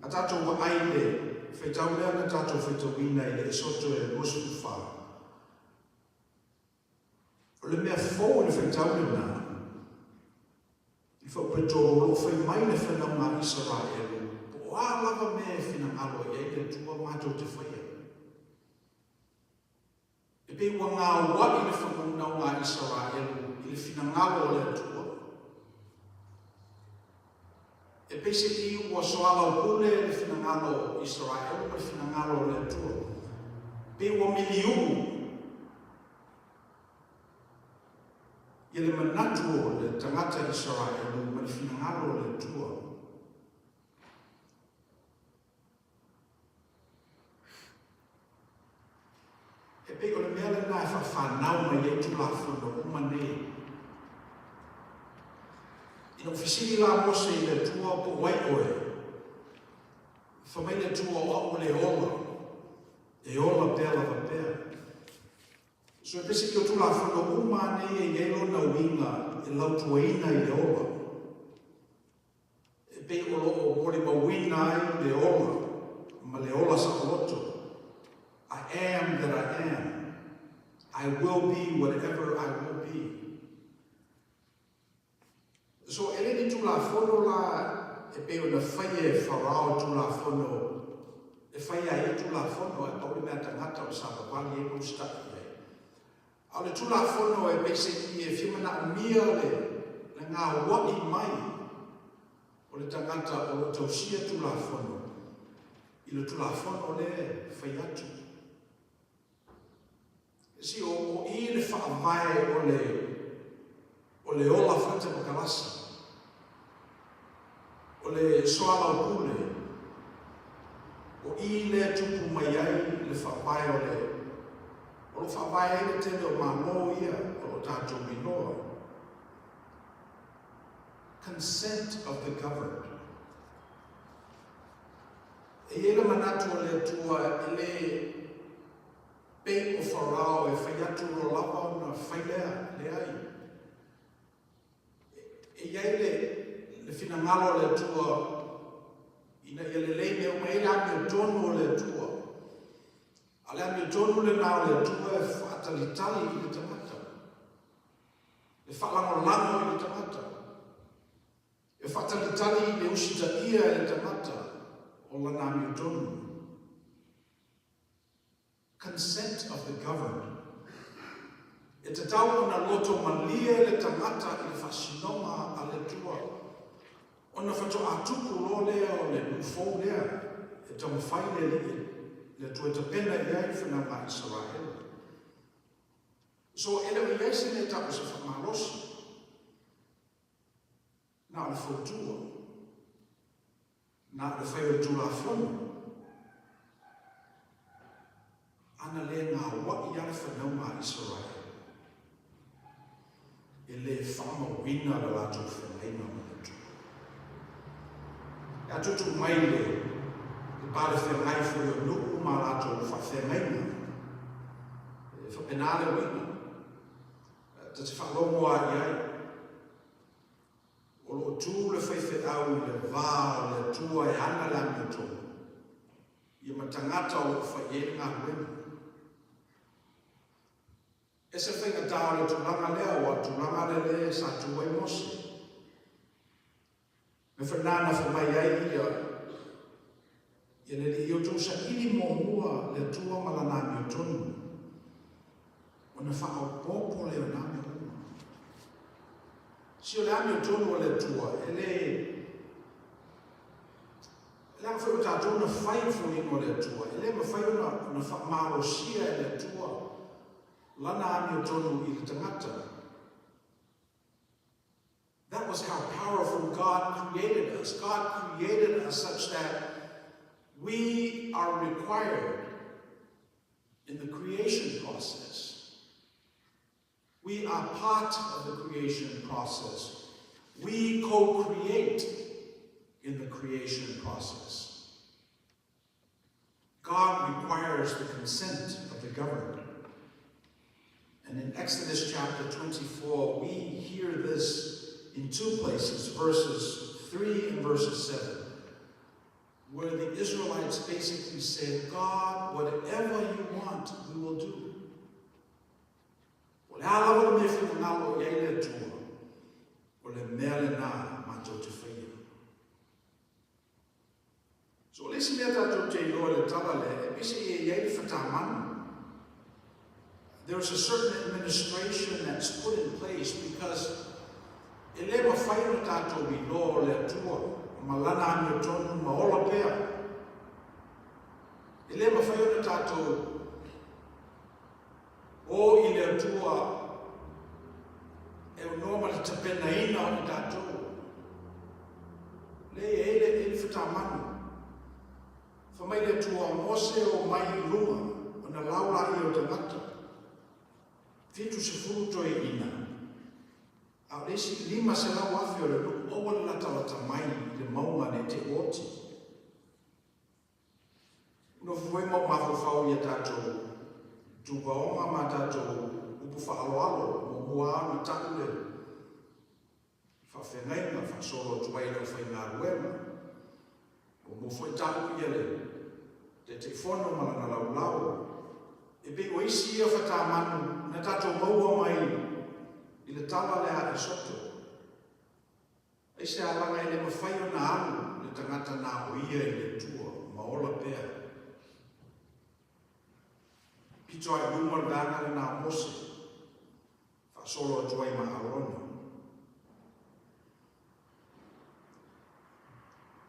A tatou vaai i le faitau lea na tatou faitauina i le Esoto e 24, o le mea fou i le faitau lena, I faaupetolo o lo o fai mai le fanauga a Isaraelu, po o a lava mea e finagalo i ai le Atua matou te faia. E pei ua gaua'i le fanauga a Isaraelu i le finagalo o le Atua. E pei se i ua soalaupule le finagalo o Isaraelu ma le finagalo o le Atua. Pei ua miliu'u Ia le manatu o le tagata Isaraelu ma le finagalo o le Atua. E pei o le mea lena e faafanau mai ai Tulafono uma nei. Ina ua fesili la Mose i le Atua po o ai oe, fai mai le Atua o au o le ola, e ola pea lava pea. So e pese o Tulafono uma a nei e i ai lona uiga e lautuaina i le ola. E pei o lo o molimauina ai le ola ma le ola saoloto. I am that I am. I will be whatever I will be. So e le ni Tulafono la e pei ona faia e Farao Tulafono e faia ai Tulafono ae pau le mea tagata o le savavali ai ma usitai i ai. A o le Tulafono e pei se i e fia manaomia le le gaua'i mai o le tagata o lo o tausia Tulafono i le Tulafono lea e fai atu. Si o, o i le faavae o le, o le ola faatemokarasi, o le soalaupule, o i lea tupu mai ai le faavae o le, o lo faavae ai le tele o Malo ia o lo tatou iloa. Consent of the governed. E i ai le manatu o le Atua e le pei o Farao e fai atu loa lava ona fai lea, leai. E i ai le, le finagalo o le Atua ina ia lelei mea uma, e i ai le amiotonu o le Atua. A le amiotonu lena o le Atua e faatalitali i le tagata, e faalagolago i le tagata. E faatalitali i le usitaia e le tagata o lana amiotonu. Consent of the governed. E tatau ona loto malie le tagata i le faasinoga a le Atua, ona faatoa tupu loa lea o le nuu fou lea e taumafai le Alii le Atua e tapena i ai le fanauga a Isaraelu. So, e le o i ai se mea e tau o se faamalosi. Na o le fautua. Na o le fai o le Tulafono. Ana le gaua'i a le fanauga a Isaraele, e le faamauina le latou feagaiga ma le Atua. E atutu mai le le palefeagai foi o nuu ma latou faafeagaiga. E faapena le uiga. Ta te faalogo lava i ai. O lo o tu le faifeau i le va o le Atua e ana le amiotonu, ia ma tagata o lo o fai i ai le galuega. E se faigata o le tulaga lea, aua o le tulaga lea lea sa tu ai Mose. Me foi lena na fai mai ai ia ia le Alii, Ia outou saili muamua le Atua ma Lana amiotonu, ona faaopoopo lea o na mea uma. Si o le amiotonu o le Atua, e le leaga foi o tatou na fai i le foliga o le Atua, e le mafai ona faamalosia e le Atua. Lana amiotonu i le tagata. That was how powerful God created us. God created us such that we are required in the creation process. We are part of the creation process. We co-create in the creation process. God requires the consent of the governed. And in Exodus chapter 24, we hear this in two places, verses 3 and verses 7, where the Israelites basically said, God, whatever you want, we will do. O le a lava le mea finagalo i ai le Atua, o le mea lena matou te faia. So o le isi mea tatou te iloa i le tala lea, e pese e i ai le whatamanu. There's a certain administration that's put in place because e le mawhai ona tātou iloa o le Atua, ma lana amiotonu ma ola pea. E le mawhai ona tātou o i le Atua e aunoa ma le tapenaina o i tatou. Le e le e le whatamanu. Wha mai le Atua o Mose o mai i lunga, o na laula i o tangata. 70 toe ina. A o le isi 500,000 o le nuu aua le latalata mai i le mauga nei te oti. Nofo foi ma ou mafaufau i a tatou tuvaoga ma a tatou upu faaaloalo, muamua lava ona ta'u le faafeagaiga, faasolo atu ai i le aufaigaluega. Muamua foi ta'u ia le Taitaifono ma lana laulau. E pei o isi ia fatamanu na tatou maua mai i le tala lea a Esoto. Aisea laga e le mafai ona alu le tagata na o ia i le Atua ma ola pea? Pito a i luma le vaega lena o Mose, faasolo atu ai ma Arona.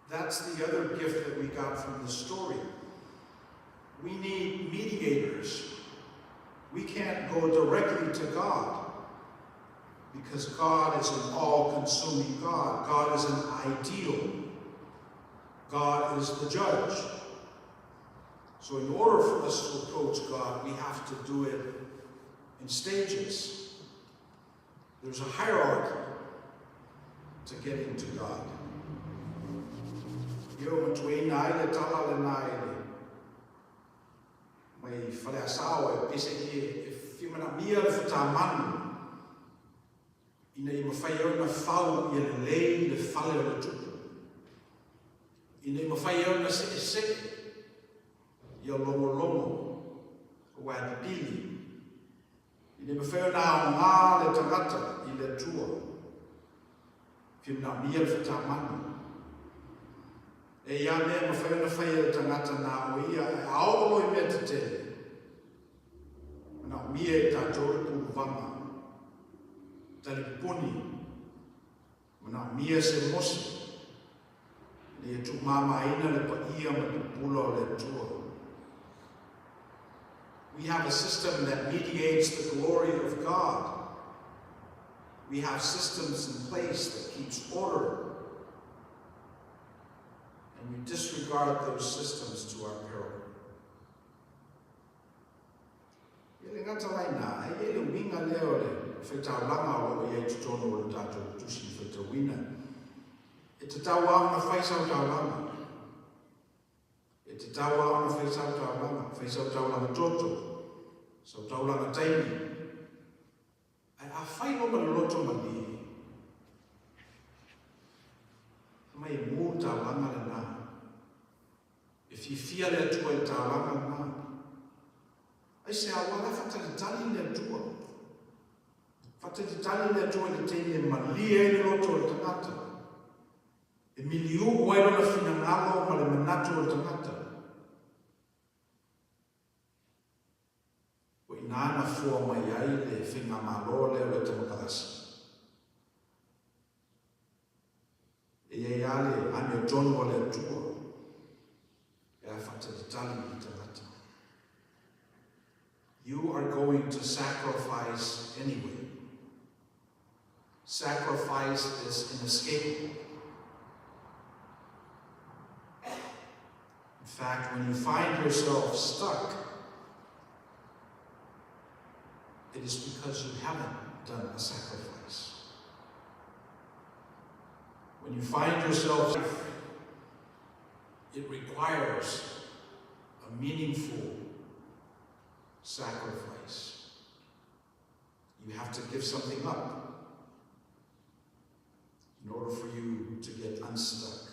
That's the other gift that we got from the story. We need mediators. We can't go directly to God because God is an all-consuming God. God is an ideal. God is the judge. So in order for us to approach God, we have to do it in stages. There's a hierarchy to getting to God. Ia ua matuaina ai le tala lena i le mai Faleasao e pese i e fimanaomia le whatamanu ina ia mawhai ai ona fau ia lelei le fale o le tupu. Ina ia mawhai ai ona se'ese'e ia logologo aua e pipili. Ina ia mafai ona aoga le tagata i le Atua, fia manaomia le whatamanu. E ia mea mafai ona whai e le tagata nā o ia e ao loa i mea tetele. Manaomia e tātou le puluvaga, talipuni, manaomia se Mose, ina ia tuumāmāina le paia ma le pupula o le Atua. We have a system that mediates the glory of God. We have systems in place that keeps order. And we disregard those systems to our peril. Ia le gata la inā, e i ai le uiga lea o le faitaulaga o lo o i ai i totonu o le tatou Tusi Faitauina. E tatau lava ona fai sau taulaga. E tatau lava ona fai sau taulaga, fai sau taulaga toto, sau taulaga taimi. Ae afai loa ma le loto malie, fai mai e mū le taulaga lenā. E fiafia le Atua i le taulaga lenā. Aisea, aua la e faatalitali le Atua. Faatalitali le Atua i le taimi e malie ai le loto o le tagata. E miliu'u ai lona finagalo ma le manatu o le tagata. O i ina na foa mai ai le faigamalo lea o le temokarasi. E i ai lava le amiotonu a le Atua pe a faatalitali i le tagata. You are going to sacrifice anyway. Sacrifice is inescapable. In fact, when you find yourself stuck, it is because you haven't done a sacrifice. When you find yourself, it requires a meaningful sacrifice. You have to give something up in order for you to get unstuck.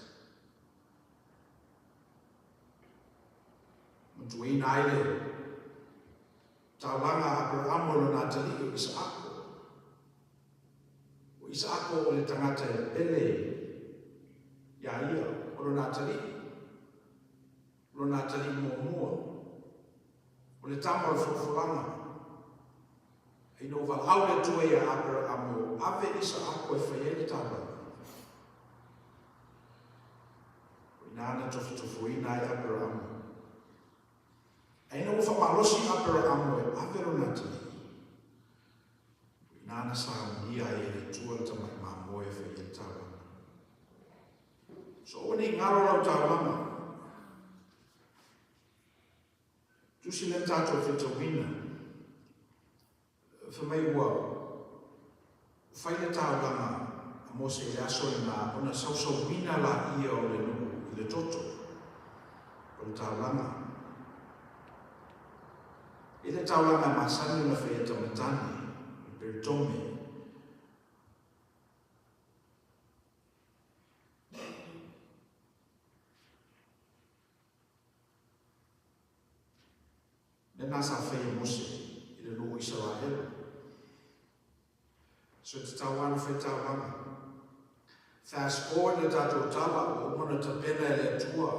Matuaina ai le taulaga a Aperamo i lona atalii o Isaako. O Isaako o le tagata e pele iā ia, o lona atalii, lona atalii muamua, o le tama o le folafolaga. Ina ua valaau le Atua iā Aperamo, ave Isaako e fai ai le taulaga. O ina na tofutofuina ai Aperamo. Ae ina ua faamalosi Aperamo e ave lona atalii, o ina na saunia ai e le Atua le tamai mamoe e fai ai le taulaga. So aua ne i galo lau taulaga. Tusi lea tatou fetauina, fai mai ua fai le taulaga a Mose i le aso lena ona sausauina laia o le nuu i le toto o le taulaga. I le taulaga e masani ona faia e tamatane, o le peritome. Lena sa fai e Mose i le nuu o Isaraelu. So e tatau lava ona fai taulaga. Fast forward le tatou tala, ua uma ona tapena e le Atua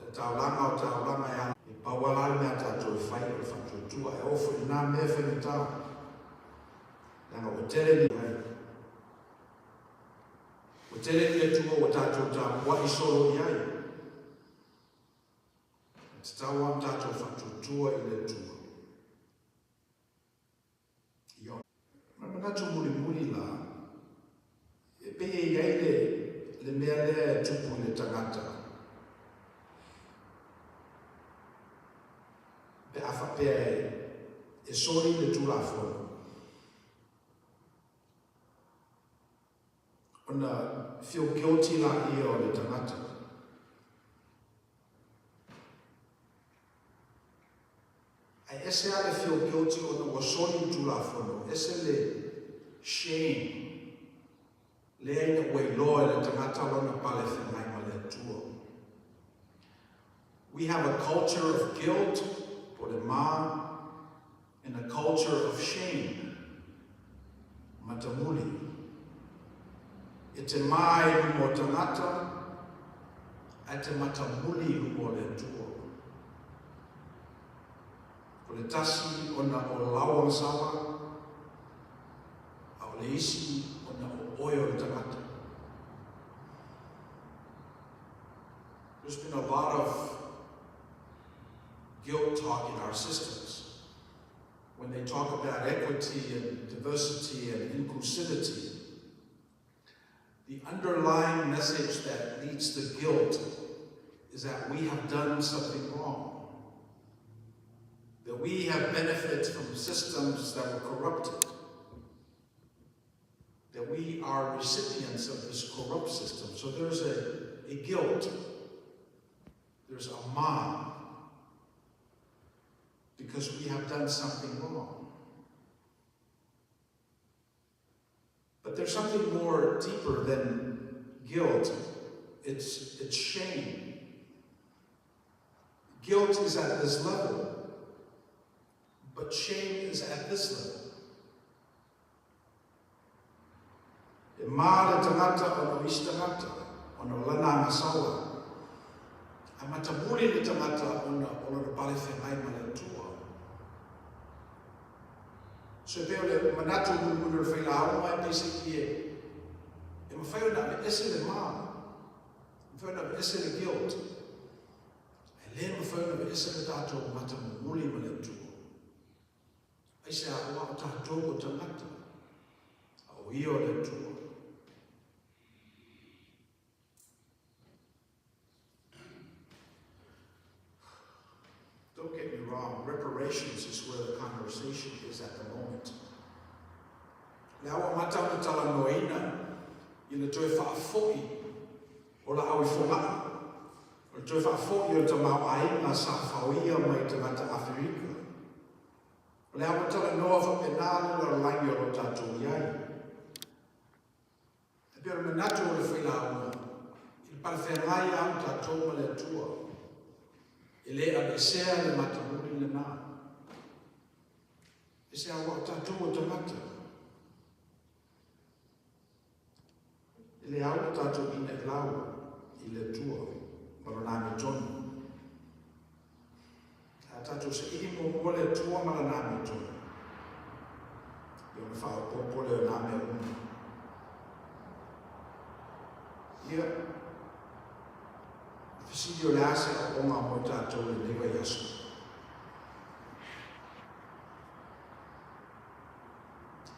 le taulaga o taulaga e ala. E pau lava la le mea a tatou e fai o le faatuatua. E oo foi i lena mea e faigata, leaga ua tele ni ai. Ua tele ni Atua ua tatou tapuai solo i ai. E tatau lava ona tatou faatuatua i le Atua. Ioe. Ma le manatu mulimuli la, e pei e i ai le, le mea lea e tupu i le tagata, pe a faapea e, e soli le Tulafono. Ona feel guilty laia o le tagata. Ae ese lava le feel guilty ona ua soli le Tulafono, ese le shame lea ina ua iloa e le tagata lona pale feagai ma le Atua. We have a culture of guilt, po o le ma, and a culture of shame, matamuli. E te mā i luma o tangata, ae te matamuli i luma o le Atua. O le tasi ona o lau agasala, a o le isi ona o oe o le tagata. There's been a lot of guilt talk in our systems. When they talk about equity and diversity and inclusivity, the underlying message that leads to guilt is that we have done something wrong. That we have benefited from systems that were corrupted. That we are recipients of this corrupt system. So there's a guilt. There's a ma. Because we have done something wrong. But there's something more deeper than guilt. It's shame. Guilt is at this level, but shame is at this level. E mā le tagata ona o isi tagata, ona o lana agasala. Ae matamuli le tagata ona o lona pale feagai ma le Atua. So e pei o le manatu mulimuli o le failauga e pei e, e mafai ona aveese le mā, e mafai ona aveese le guilt, ae le mafai ona aveese le tatou matamumuli ma le Atua. Aisea? Aua o tatou o tagata, a o Ia o le Atua. Don't get me wrong, reparations is where the conversation is at the moment. Lea ua amata ona talanoaina i le toe faafoi o laau i Fogaa, o le toe faafoi o le tamaoaiga sa faoia mai tagata Aferika. O lea ua talanoa faapena le lalolagi o lo o tatou i ai. E pei o le manatu o le failauga, i le palefeagai lava o tatou ma le Atua, e le aveesea le matamuli lena. E se aua o tatou o tagata. E le au le tatou ina i lau i le Atua ma lona amiotonu. A tatou saili muamua le Atua ma lana amiotonu, ia ona faaopoopo lea o nā mea uma. Ia, fesili o le a se aoaoga mo i tatou i lenei vaiaso.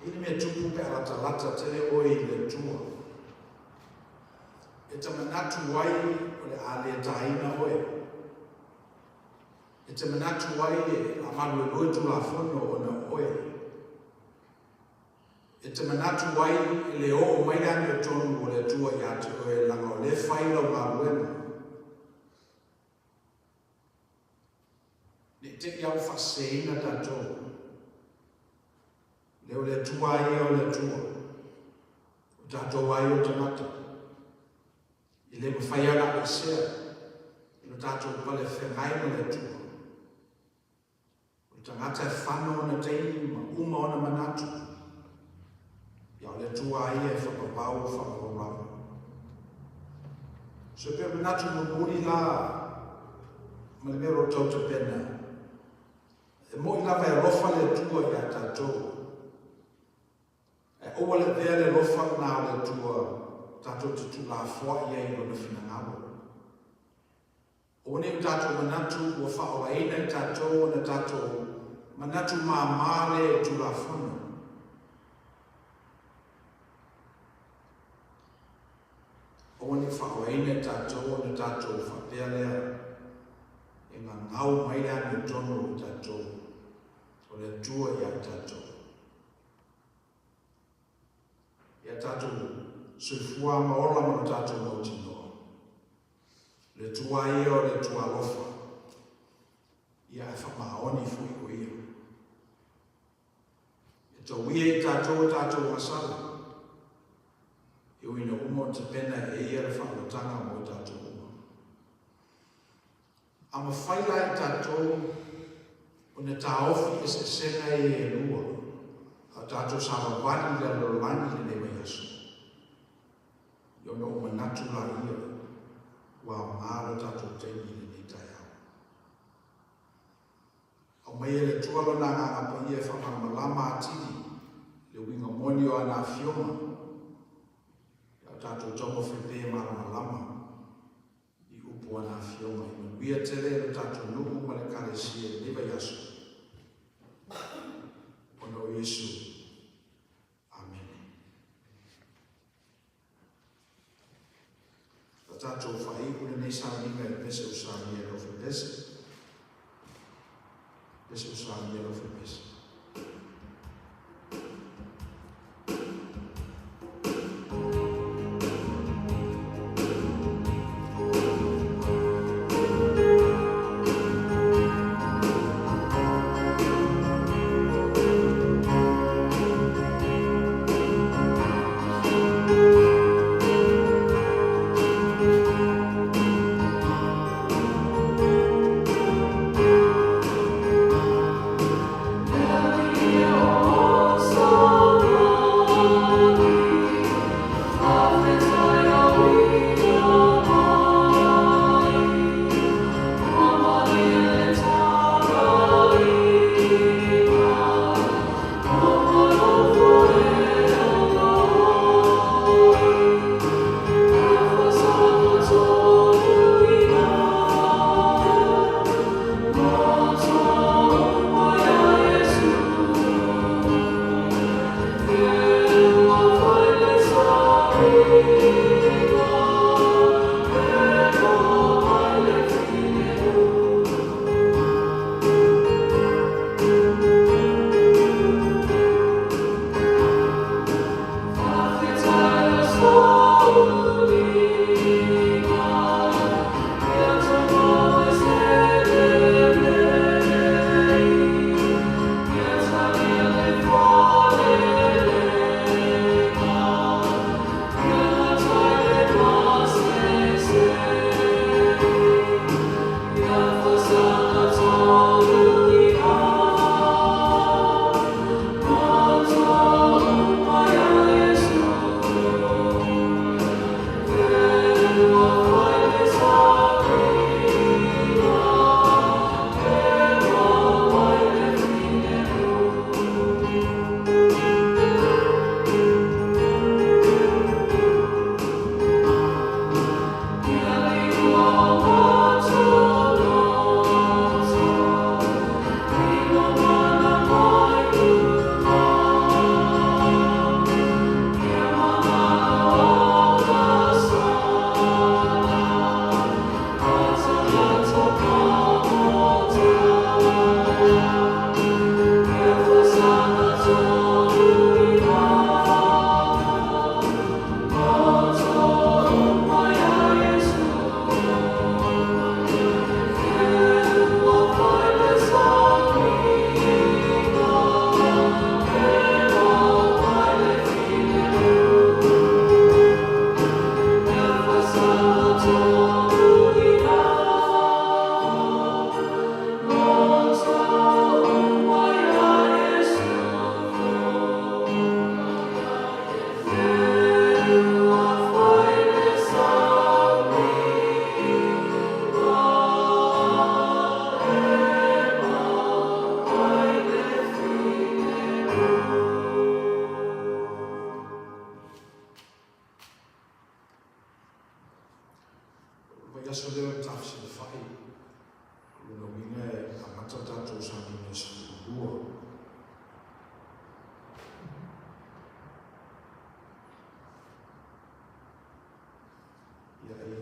E i ai le mea tupu pe a latalata tele oe i le Atua. E te manatu ai o le a le taina oe. E te manatu ai e a maluelue Tulafono ona o oe. E te manatu ai e le oo mai le amiotonu o le Atua ia te oe leaga o lea e fai lau galuega. Ne i te i a ua faaseseina tatou. Le o le Atua a ia o le Atua. O tatou a ia o tagata. E le mafai lava ona aveesea i lo tatou pale feagai ma le Atua. O le tagata e fano ona taimi ma uma ona manatu. Ia o le Atua a ia e whakapau o whakapau lava. So e pei o manatu mulimuli la ma le mea o lo o tautapena. E mo'i lava e alofa le Atua iā tatou. Ae aua le avea le alofa lena o le Atua tatou te tuulafoa'i ai i Lona finagalo. Aua ne i o tatou manatu ua faaolaina i tatou ona tatou manatu māmā lea i le Tulafono. Aua ne i faaolaina i tatou ona tatou faapea lea e gagau mai le amiotonu o tatou, o le Atua ia i tatou. Ia tatou soifua ma ola ma lo tatou mautinoa. O le Atua ia o le Atua alofa. Ia ae faamaoni foi o ia. E tauia i tatou o tatou gasala. E ui ina uma ona tapena e ia le faaolataga mo i tatou uma. A mafai la e tatou ona taofi eseesega ia e lua, a o tatou savavali i le lalolagi i lenei vaiaso, ia ona ou manatu laia ua aoga lo tatou taimi i lenei taeao. Aumai e le Atua Lona Agaga Paia e faamalamalama atili le uiga moni o ana Afioga, ia o tatou taumafai pea e malamalama i upu o ana Afioga. Ia manuia tele lo tatou nuu ma le Ekalesia i lenei vaiaso, ona o Iesu. Amene. A tatou faaiu lenei sauniga i le pese Usagia e lau fepese. Pese Usagia e lau fepese.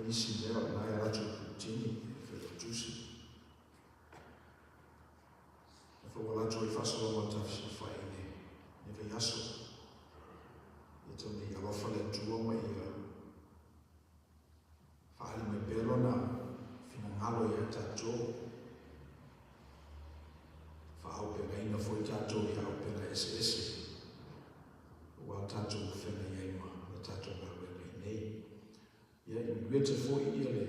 nisi mea o lena e alu atu i le Pulutini e Failautusi. Na foi ua alu atu ai le faasologa o le tafesilafai i lenei vaiaso. Ia tau nei alofa le Atua ma ia faaali mai pea Lona finagalo ia tatou. Faaaupegaina foi tatou i auupega eseese aua tatou feagai ai ma le tatou galuega i inei. Ia, e manuia tele foi ia le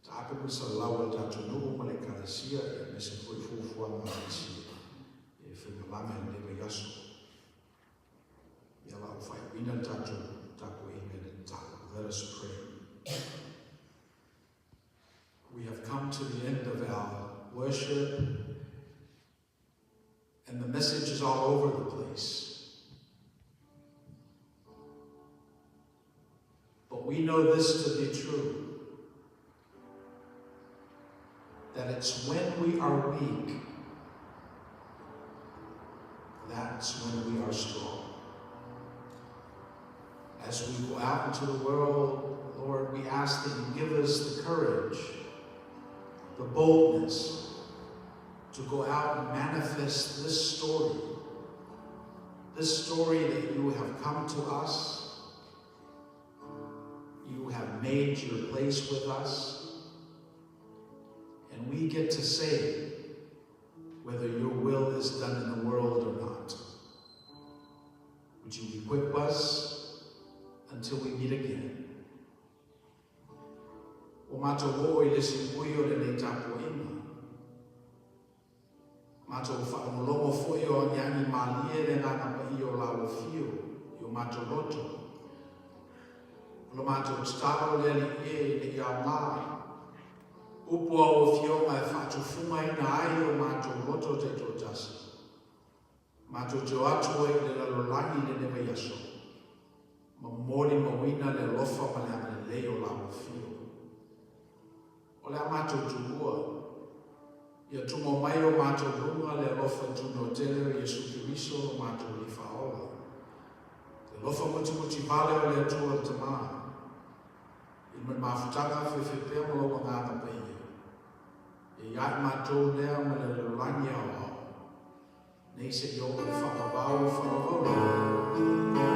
taape ma le salalau a le tatou nuu ma le Ekalesia, ia aemaise foi fuafuaga a nisi e faimalaga i lenei vaiaso. Ia, o le a ou faaiuina le tatou tapuaiga i le tatalo. Let us pray. We have come to the end of our worship, and the message is all over the place. But we know this to be true, that it's when we are weak, that's when we are strong. As we go out into the world, Lord, we ask that you give us the courage, the boldness to go out and manifest this story. This story that you have come to us, you have made your place with us, and we get to say whether your will is done in the world or not. Would you equip us until we meet again? Ua matou oo i le sipui o lenei tapuaiga. Matou faalogologo foi o agiagi malie le Agaga Paia o lau Afio i o matou loto. O la matou tatalo le Alii e ina ia aoga upu a ou Afioga e faatufugaina ai o matou loto taitoatasi. Matou te o atu ai i le lalolagi i lenei vaiaso, ma molimauina le alofa ma le agalelei o lau Afio. O le a matou tuua, ia tumo mai o matou luga le alofa tunoa tele o Iesu Keriso lo matou Alii Faaola, le alofa mutimuti vale o le Atua le Tama, i le mafutaga fefe pea ma lou Agaga Paia, ia ia i matou lea ma le lalolagi aoao, nei seia oo i le faavavau faavavau lava.